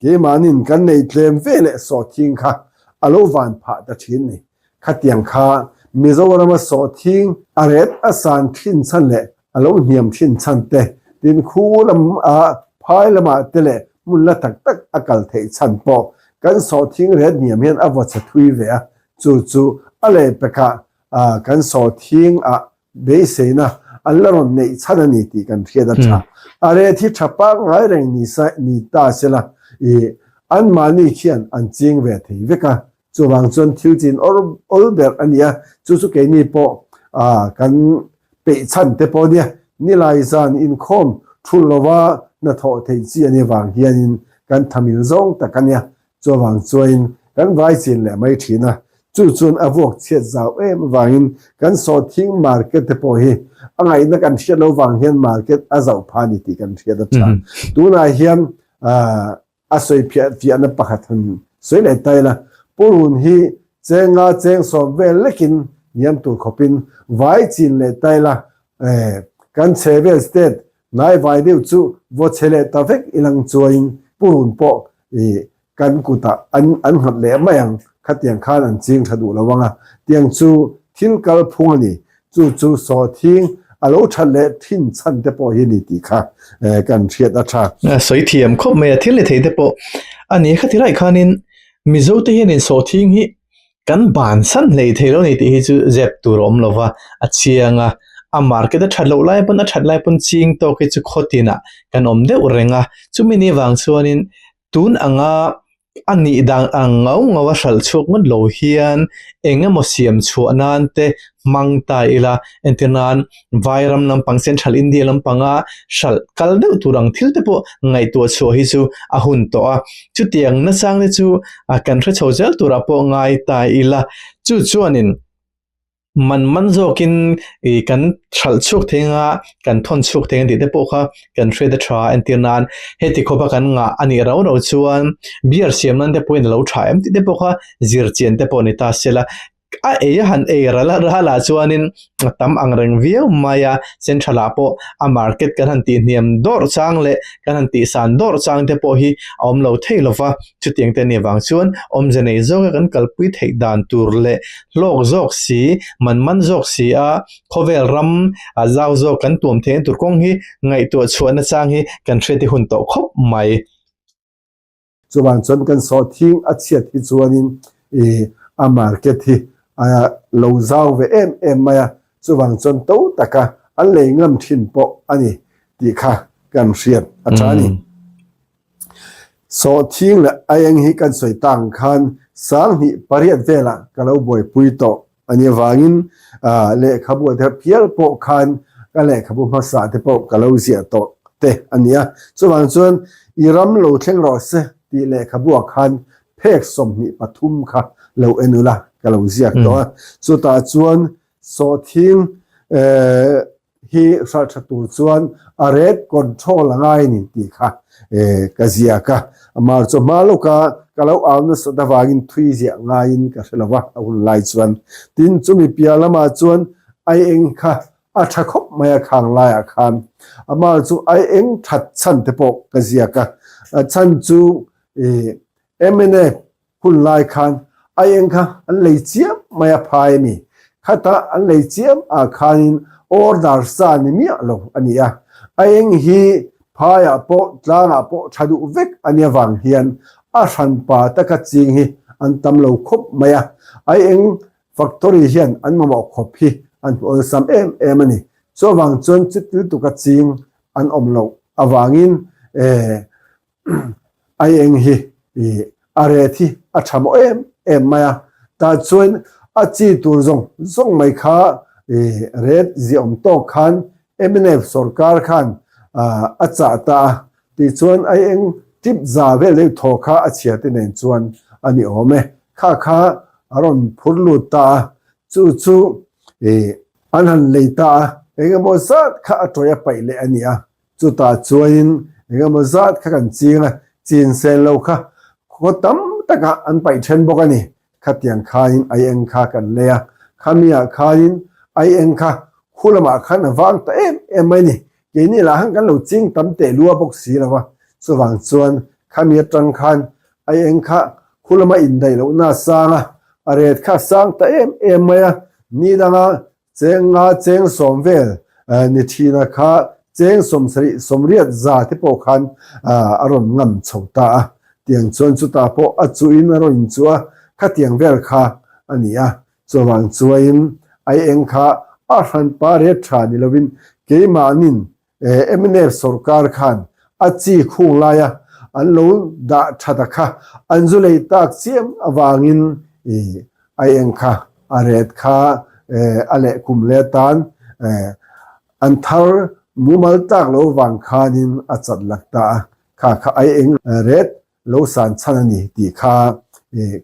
Keimahnin kan nei tlem ve leh sawhthing kha a lo van phah ta thin ni. Khatiang kha Mizorama sawhthing a ret a san thin chhan leh a lo hniam thin chhan te, tin khu lam ah phai lamah te leh hmun la tak tak a kal theih chhan pawh kan sawhthing ret hniam hian a vaw chhe thui ve a, chu chu a lehpekah kan sawhthing ah Beiseina an la rawn neih chhan a ni tih kan hriat a tha. A ret hi tha pangngai reng ni sa ni ta se la, i anmahni khian an ching ve thei vek a. Chuvang chuan thil chin awr awl ber a ni a, chu chu keini pawh kan peih chhan te pawh nia, nilai zan inkhawm thul lova hnathawh theih chi a nih vang hianin kan thamil zawng tak a nia. Chuvang chuain kan vai chin leh mai thin a, chu chuan a vuak chhiat zau em avangin kan sawhthing market te pawh hi a ngaihna kan hriat lo vang hian market a zauh pha ni tih kan hriat a tha. Tunah hian a sawi phiah fiahna pakhat han sawi leh ta ila, purun hi chenga cheng sawm vel lekin hniam tur khawpin vai chin leh ta ila, kan chhe vel state Hnai vai deuh chu vaw chhe leh ta vek i lang chuain purun pawh i kan kutah an an nghat leh mai ang, khatiang khan an ching tha duh lo ang a, tiang chu thil kal phung a ni, chu chu sawhthing a lo that leh thin chhan te pawh hi ni tih kha kan hriat a tha. Sawi thiam khawp mai a, thil ni thei te pawh a ni. Khati lai khanin Mizo te hianin sawhthing hi Kan bansan hlei thei lo ni tih hi chu zep tur a awm lo va, a chiang a, a market a that loh lai pawn a that lai pawn ching tawk hi chu khaw tinah kan awm deuh reng a, chumi ni vang chuanin tun anga a nih dan ang ngau ngau a hralh chhuak ngawt lo hian eng emaw siam chhuah nan te hmang ta ila, entir nan Vairam lampang Central India lampanga hralh kal deuh tur ang thil te pawh ngaihtuah chhuah hi chu a hun tawh a, chutiang nachang te chu kan hre chho zel turah pawh ngai ta ila, chu chuanin man man zawkin ih kan hralh chhuak thei anga kan thawn chhuak thei ang tih te pawh kha kan hriat a tha entir nan heti khawpa kan ngah a nih rau rau chuan beer siam nan te pawhin a lo tha em tih te pawh kha zir chian te pawh ni ta se la. A ei a han ei ral a ralah chuanin a tam ang reng viau mai a, central ah pawh a market kan han tih hniam dawrh chang leh kan han tih san dawrh chang te pawh hi a awm lo thei lo va, chutiang te nih vang chuan awmze nei zawka kan kalpui theih dan tur leh hlawk zawk si, man man zawk si a khawvel ram a zau zawk kan tuam theihna tur kawng hi ngaihtuah chhuahna chang hi kan hriat hi hun tawh khawp mai. Chuvang chuan kan sawhthing a chhiat hi chuanin ih a market hi a lo zau ve em em mai a, chuvang chuan to taka an lei ngam thin pawh a ni tih kha kan hriat a tha a ni. Sawhthing leh aieng hi kan sawi tak ang khan sanghnih pariat velah ka lo buaipui tawh a nih avangin lehkhabu a der phial pawh khan ka lehkhabu hmasa te pawh ka lo ziah tawh te a ni a. Chuvang chuan i ram lo thleng rawh se tih lehkhabuah khan phek 23 kha lo en ula ka lo ziak tawh a. Chutah chuan sawhthing hi hralh tha tur chuan a rate control a ngai a ni tih kha ka ziak a. Amah chu hma lawka ka lo au nasat avangin thui ziah ngaiin ka hre lo va a hun lai chuan. Tin, chumi piah lamah chuan ai eng kha a tha khawp mai a khang laiah khan. Amah chu ai eng that chhan te pawh ka ziak a. A chhan chu mnf Hun lai khan a eng kha an lei chiam mai a phai a ni. Khata an lei chiam ah khanin order sa ni miah lo a ni a. A eng hi phaiah pawh tlangah pawh tha duh vek a nia vang hian a hranpa taka ching hi an tam lo khawp mai a. A eng factory hian an mamawh khawp hi an hmu awlsam em em a ni. Chuvang chuan chuti lutuka ching an awm loh avangin Ai eng hi a ret hi a tha mawh em em mai a, tah chuan a chi tur zawng zawng mai kha ret ziahawm tawk khan mnf sorkar khan a chah ta a, tichuan ai eng tip za vel deuh thaw kha a chhia te nen chuan a ni awm e, kha kha a rawn phur lut ta a, chu chu an han lei ta a, engemaw zat kha a tawih a paih leh a ni a. Chutah chuanin engemaw zat kha kan ching a, chin sen lo kha khaw tam takah an paih then bawk a ni. Khatiang khanin ai eng kha kan lei a, khamiah khanin ai eng kha khu lamah khan a vang ta em em mai a ni. Keini lah khan kan lo ching tam teh lua bawk si lo va, chuvang chuan khami atang khan ai eng kha khu lama indaih lohna a sang a, a ret kha a sang ta em em mai a, ni danga Cheng nga cheng sawm vel ni thina kha cheng sawmsarih sawmriat za te pawh khan a rawn ngam chho ta a, tiang chuan chutah pawh a chuhin a rawn inchuh a, khatiang vel kha a ni a. Chuvang chuain ai eng kha a hranpa ret tha ni lovin keimahnin mnf sorkar khan a chi khung laia an lo dah that a kha an zu lei tak chiam avangin a eng kha a ret kha a leh kum leh atan an thar mumal tak lo vang khanin a chat lak ta a, kha kha a eng ret lo san chhan a ni tih kha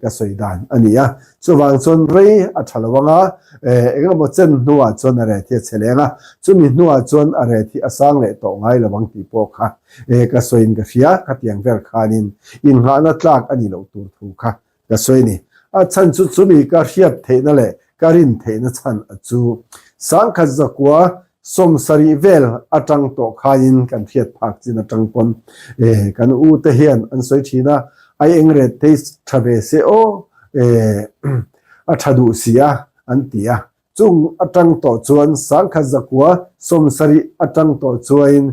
ka sawi dan a ni a. Chuvang chuan rei a tha lo ang a, engemaw chen hnuah chuan a ret hi a chhe leng a, chumi hnuah chuan a ret hi a sang leh tawh ngai lo ang tih pawh kha ka sawiin ka hria. Khatiang vel khanin innghahna tlak a nih loh tur thu kha ka sawi a ni. A chhan chu chumi ka hriat theihna leh ka rin theihna chhan a chu sangkhat zakua 70 vel atang tawh khain kan hriat phak chin atang pawn kan u te hian an sawi thin a, ai eng ret thei tha ve se aw a tha duh si a an ti a. Chung atang tawh chuan sangkhat zakua 70 atang tawh chuain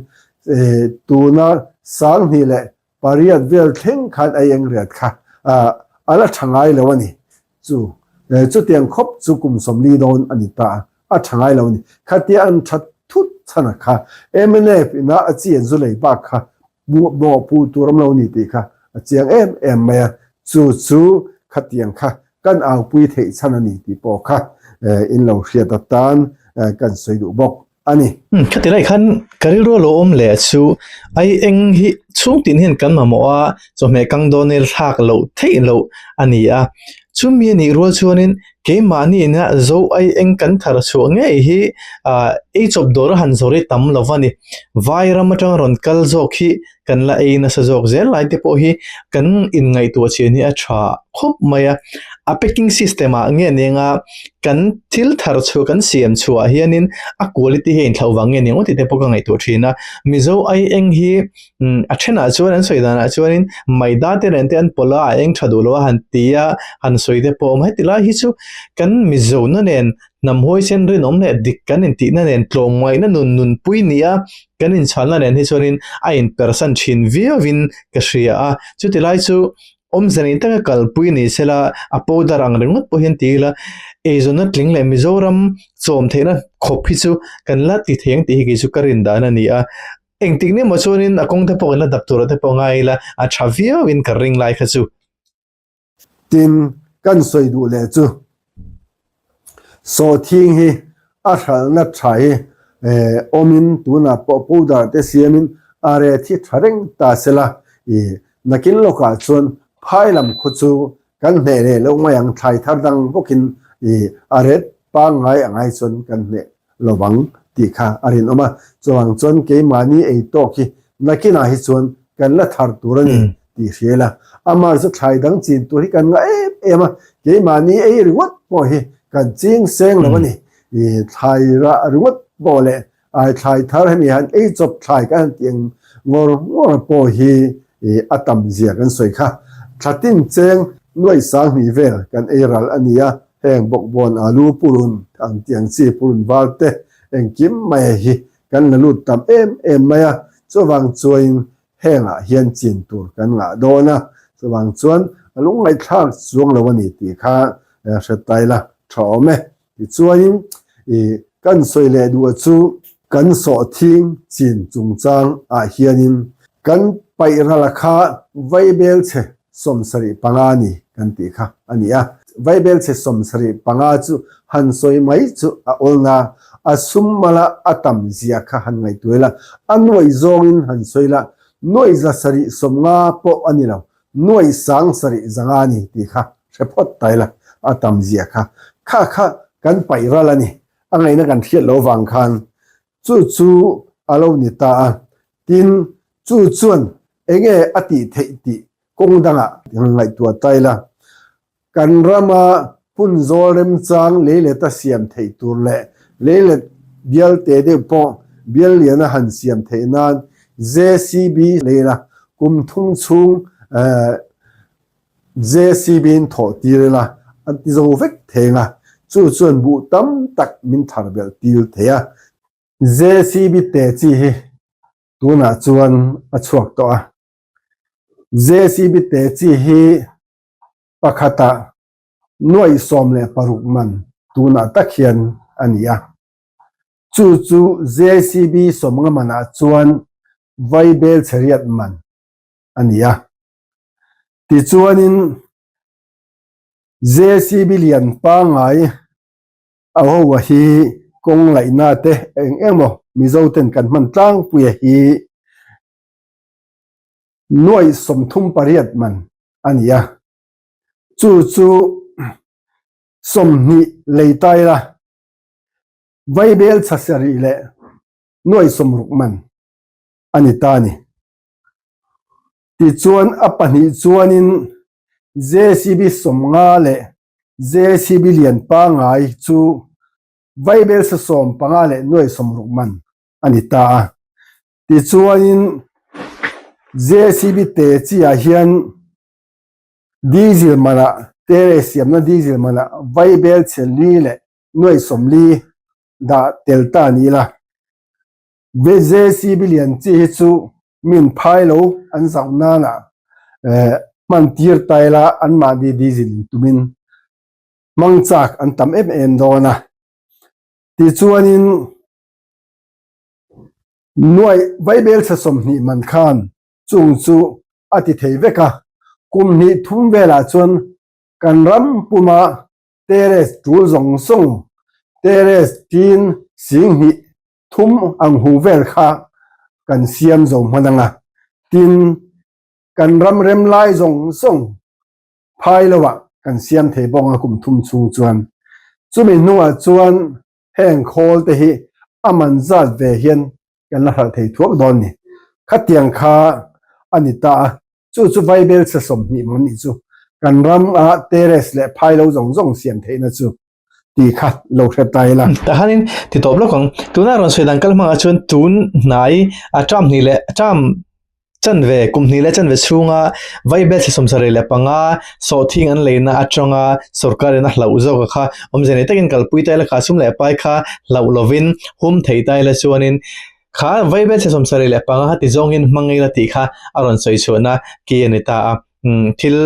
tuna 2000 leh Pariat vel thleng khan a eng riat kha a la tha ngai lo a ni. Chu chutiang khawp chu kum 40 dawn a ni ta a, a tha ngai lo a ni. Khatia an tha thut chhan a kha mnf ina a chi an zu lei bak kha mawhpuh tur awm lo a ni tih kha a chiang em em mai a. Chu chu khatiang kha kan aupui theih chhan a ni tih pawh kha in lo hriat atan kan sawi duh bawk. a ni. Khati lai khan ka rilru a lo awm leh chu ai eng hi chhung tin hian kan mamawh a, chawhmeh kang dawn hi thlak loh theih loh a ni a. Chumi a nih rual chuanin Keimahni ina zo ai eng kan thar chhuah ngei hi ah ei chawp dawr a han zawr hi tam lo va ni. Vai ram atanga rawn kal zawk hi kan la ei nasa zawk zel lai te pawh hi kan inngaihtuah chian hi a tha khawp mai a. A packing system ah nge ni anga kan thil thar chhuah kan siam chhuah hianin a quality hi a inthlauh vang nge ni ang tih te pawh ka ngaihtuah thin a. Mizo ai eng hi A thenah chuan an sawi danah chuanin maida te nen te an pawlh a, a eng tha duh lo a han ti a, han sawi te pawh a awm. Heti lai hi chu kan Mizona nen hnam huaisen rinawm leh dik kan intihna nen tlawmngaihna nun nunpui nia kan inchhalna nen hi chuanin a inpersan thin viauin ka hria a. Chuti lai chu awmze nei taka kalpui ni sela a powder ang ringawt pawh hian ti ila eizawnna tling leh Mizoram chawm theihna khawp hi chu kan la ti thei ang tih hi kei chu ka rin dan a ni a. Engtik ni maw chuanin a kawng te pawh kan la dap tur ah te pawh ngai ila a tha viauin ka ring lai kha chu. Tin, kan sawi duh leh chu sawhthing hi a hralhna tha hi awmin tunah pawh powder te siamin a ret hi tha reng ta sela ih nakin lawkah chuan phai lam khu chu kan hneh leh loh mai ang thlai thar dang bawkin ih a ret pangngai ang ai chuan kan hneh lovang tih kha a rinawm a, chuvang chuan keimahni ei tawk hi nakinah hi chuan kan la thar tur a ni tih hria ila, amah chu thlai dang chin tur hi kan ngah em em a, keimahni ei ringawt pawh hi kan ching seng lo a ni, ih thlai rah ringawt pawh leh ai thlai thar hemi han ei chawp thlai kan han tih ang ngawr ngawr pawh hi ih a tam zia kan sawi kha, thla tin cheng nuaih sang hnih vel kan ei ral a ni a. Heng bawkbawn alu purun ang tih ang chi purun var te engkim mai hi kan la lut tam em em mai a, chuvang chuain hengah hian chin tur kan ngah dawn a, chuvang chuan a lungngaihthlak chuang lo a ni tih kha hre ta ila tha awm e. Tichuain ih kan sawi leh duh chu kan sawhthing chin chungchang ah hianin kan paih rala kha vaibel che 75 a ni kan tih kha a ni a. Vaibelchhe 75 chu han sawi mai chu a awl na, a sum mala a tam zia kha han ngaihtuah ila, a nuaih zawngin han sawi ila, nuaih 750 pawh a ni lo, nuaih 7500 a ni tih kha hre phawt ta ila, a tam zia kha. Kha kha kan paih ral a ni, a ngaihna kan hriat loh vang khan Chu chu a lo ni ta a, tin, chu chuan enge a tih theih tih kawng dangah ngaihtuah ta ila, kan rama hmun zawl remchang leileta siam theih tur leh leilet bial te deuh pawh bial liana han siam theih nan JCB leila kum thum chhung JCB-in thawh tir ila an ti zo vek theng a, chu chuan buh tam tak min thar belh tir thei a. JCB te chi hi tunah chuan a chhuak tawh a, JCB te chi hi pakhatah 16,000 man tunah tak hian a ni a, chu chu JCB 50 manah chuan vaibel chheriat man a ni a. Tichuanin JCB lian pangngai a ho a hi kawng laihna te eng emaw Mizo ten kan hman tlangpui a hi 38,000 man a ni a, chu chu 20 lei taila vaibel chhasarih leh 60,000 man a ni ta a ni. Tichuan a pahnih chuanin JCB 50 leh JCB lian pangngai chu vaibel sa 15 leh 60,000 man a ni ta a. Tichuanin JCB te chi ah hian diesel manah tere siamna diesel manah vaibel chhe li leh 40,000 dah tel ta a ni la. JCB lian chi hi chu min phai lo an zauh nana hman tir ta ila anmahni diesel in tumin hmang chak an tam em em dawn a. Tichuanin nuaih vaibel chhe 20 man khan chung chu a ti thei vek a, kum hnih thum velah chuan kan ram puma terrace tul zawng zawng terrace tin 2000 ang hu vel kha kan siam zo hman ang a, tin kan ram rem lai zawng zawng phai lo ah kan siam thei bawk ang a kum thum chhung chuan. Chumi hnuah chuan heng khawl te hi a man zat ve hian kan la hralh thei thuak dawn ni. Khatiang kha a ni ta a, chu chu vaibelchhe 20 mawn nih chu kan ram a terrace leh phai lo zawng zawng siam theihna chu tih kha lo hre ta ila. Tah hianin ti tawp lawk ang, tuna rawn sawi dan kal hmangah chuan tun hnai a term hnih leh term Chanve, kum hnih leh chanve chhunga Vaibelchhe 75 sawhthing an leina atanga sorkarin a hlauh zawk a kha awmze nei takin kalpui ta ila kha sum leh pai kha hlauh lovin hum thei ta ila chuanin kha Vaibelchhe 75 kha ti zawngin hmang ila tih kha a rawn sawi chhuahna ki a ni ta a. Thil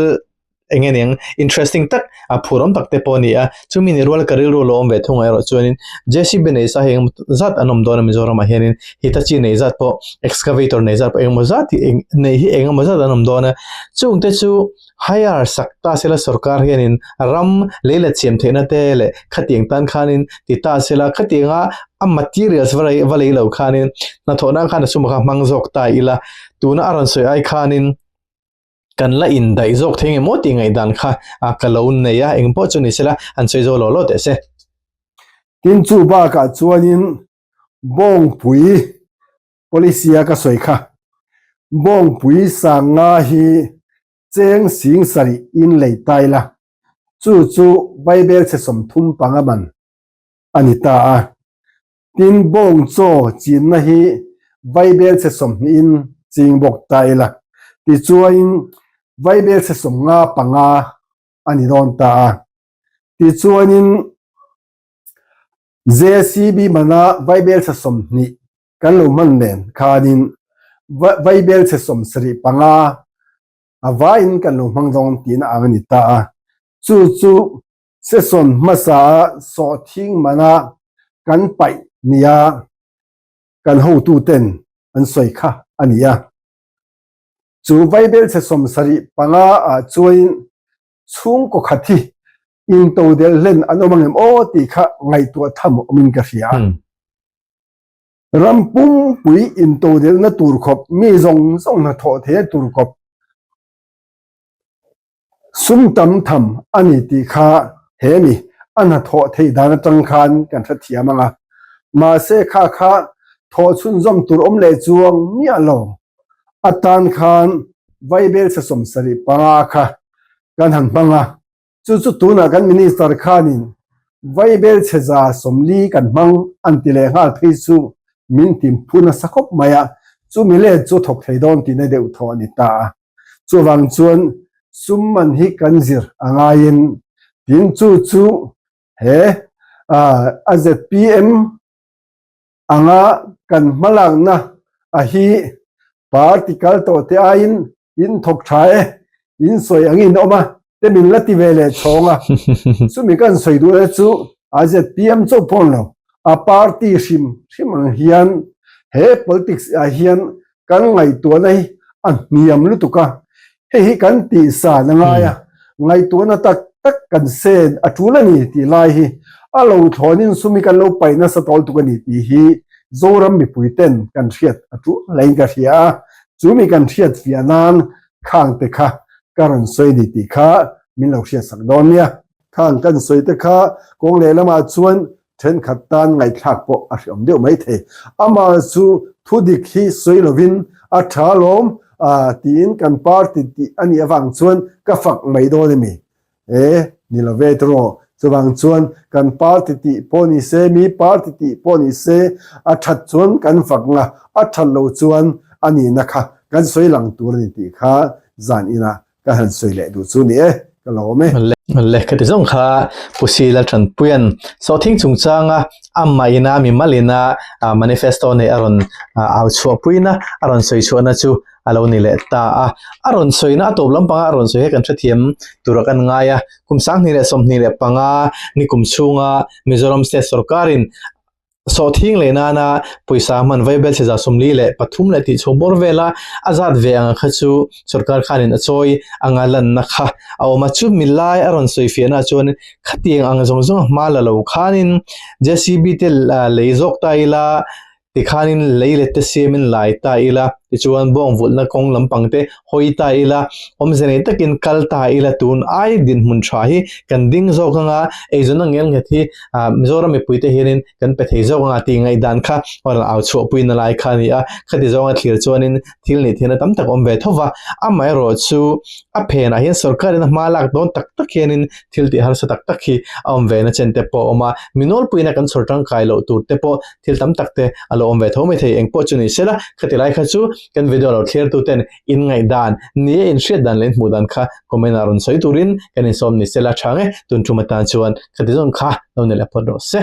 eng nge niang interesting tak a phur awm tak te pawh a ni a, chumi ni rual ka rilru lo awm ve thung ah erawh chuanin JCB nei sa hi engemaw zat an awm dawn a Mizoram ah hianin Hitachi nei zat pawh excavator nei zat pawh engemaw zat hi eng nei hi engemaw zat an awm dawn a, chung te chu hire sak ta sela sorkar hianin ram lei let siam theihna te leh khatiang tan khanin ti ta sela khatianga a materials va lei va lei lo khanin hnathawhna khan a sum kha hmang zawk ta ila tuna a rawn sawi ai khanin. Kan la indaih zawk thei nge maw tih ngaihdan kha ka lo nei a, eng pawh chu ni sela an sawi zo lo lo teh se. Tin chu bakah chuanin Bawngpui policy a ka sawi kha, Bawngpui sanga hi cheng sing sarih in lei ta ila, chu chu Vaibelchhe 35 man a ni ta a. Tin, bawng chaw chinna hi vaibelchhe 20 in ching bawk ta ila, tichuain vaibelchhe 55 a ni dawn ta a. Tichuanin JCB mana vaibelchhe 20 kan lo hman nen khanin vaibelchhe 75 a vaiin kan lo hmang dawn tihna ang a ni ta a. Chu chu Session hmasa a sawhthing mana kan paih nia kan hotuten an sawi kha a ni a. Chu Vaibelchhe 75 ah chuain chhungkaw khat hi intodelh hlen an awm angem aw tih kha ngaihtuah tham awmin ka hria a. Ram pumpui intodelhna tur khawp mi zawng zawng hnathawh theihna tur khawp Sum tam tham a ni tih kha he mi a hnathawh theih dan atang khan kan hrethiam ang a, mahse kha kha thawh chhunzawm tur awm leh chuang miah lo atan khan Vaibelchhe 75 kha kan han hmang a, chu chu tunah kan Minister khanin Vaibelchhe 140 kan hmang an ti leh nghal phei chu min timphu nasa khawp mai a, chumi let chu thawk thei dawn tihna deuh thaw a ni ta a. Chuvang chuan sum man hi kan zir a ngaiin tin chu chu he a zpm anga kan hmalakna a hi party kal tawh te aiin in thawk tha e, in sawi angin awm a te min la ti ve leh chhawng a. Chumi kan sawi duh na chu a zpm chauh pawh lo, a party hrim hrim ang hian he politics ah hian kan ngaihtuahna hi a hniam lutuk a, hei hi kan tihsan a ngai a, ngaihtuahna tak tak kan sen a tul a ni tih lai hi a lo thlawnin sum hi kan lo paih nasa tawl tuk a ni tih hi Zoram mipui ten kan hriat a tul hlei in ka hria a, chu mi kan hriat fiah nan khang te kha ka rawn sawi a ni tih kha min lo hriatsak dawn nia. Khang kan sawi te kha kawng lehlamah chuan Thenkhat tan ngaihthlak pawh a hreawm deuh mai thei. Amah chu thudik hi sawi lovin a tha lawm tiin kan party tih a nih avang chuan ka fak mai dawn a mi? E, ni lo ve tiraw. Chuvang chuan kan party tih pawh ni se, mi party tih pawh ni se, a that chuan kan fak nga, a that lo chuan a nihna kha kan sawi lang tur a ni tih kha zan inah Ka han sawi leh duh chu ni e, ka lawm e. Lehkha ti zawng kha Pu Sila Tanpuia'n sawhthing chungchanga amah ina mi malina manifesto nei a rawn au chhuahpuina a rawn sawi chhuahna chu a lo ni leh ta a. A rawn sawina a tawp lampanga a rawn sawi hi kan hrethiam tura kan ngai a. Kum 2025 ni kum chhunga Mizoram State sawrkarin Sawhthing leh nana pawisa hman vaibel chhe 43 leh tih chhung bawr vela a zat ve ang kha chu sorkar khanin a chawi anga lanna kha a awm a. Chu milai a rawn sawi fiahna chuan khatiang ang zawng zawng a hma la lo khanin JCB te lei zawk ta ila tikhanin lei let te siamin lai ta ila. Tichuan bawng vulhna kawng lampang te hawi ta ila, awmze nei takin kal ta ila tun ai dinhmun tha hi kan ding zawk anga eizawnna ngelnghet hi Mizoram mipuite hianin kan pe thei zawk anga tih ngaihdan kha rawn au chhuahpuina lai kha a ni a. Khati zawnga thlir chuanin thil nih theihna tam tak a awm ve tho va, amaherawhchu a phenah hian sorkarin a hma lak dawn tak tak hianin thil tih harsa tak tak hi a awm ve na chen te pawh a awm a, mi nawlpuiin a kan chhawr tangkai loh tur te pawh thil tam tak te a lo awm ve tho mai thei. Engpawh chu ni sela, khati lai kha chu kan video lo thlir tu ten in ngaihdan ni a in hriat dan leh in hmuh dan kha comment ah rawn sawi turin kan insawm ni sela tha nge, tun tum atan chuan khati zawn kha lo ni leh phawt rawh se.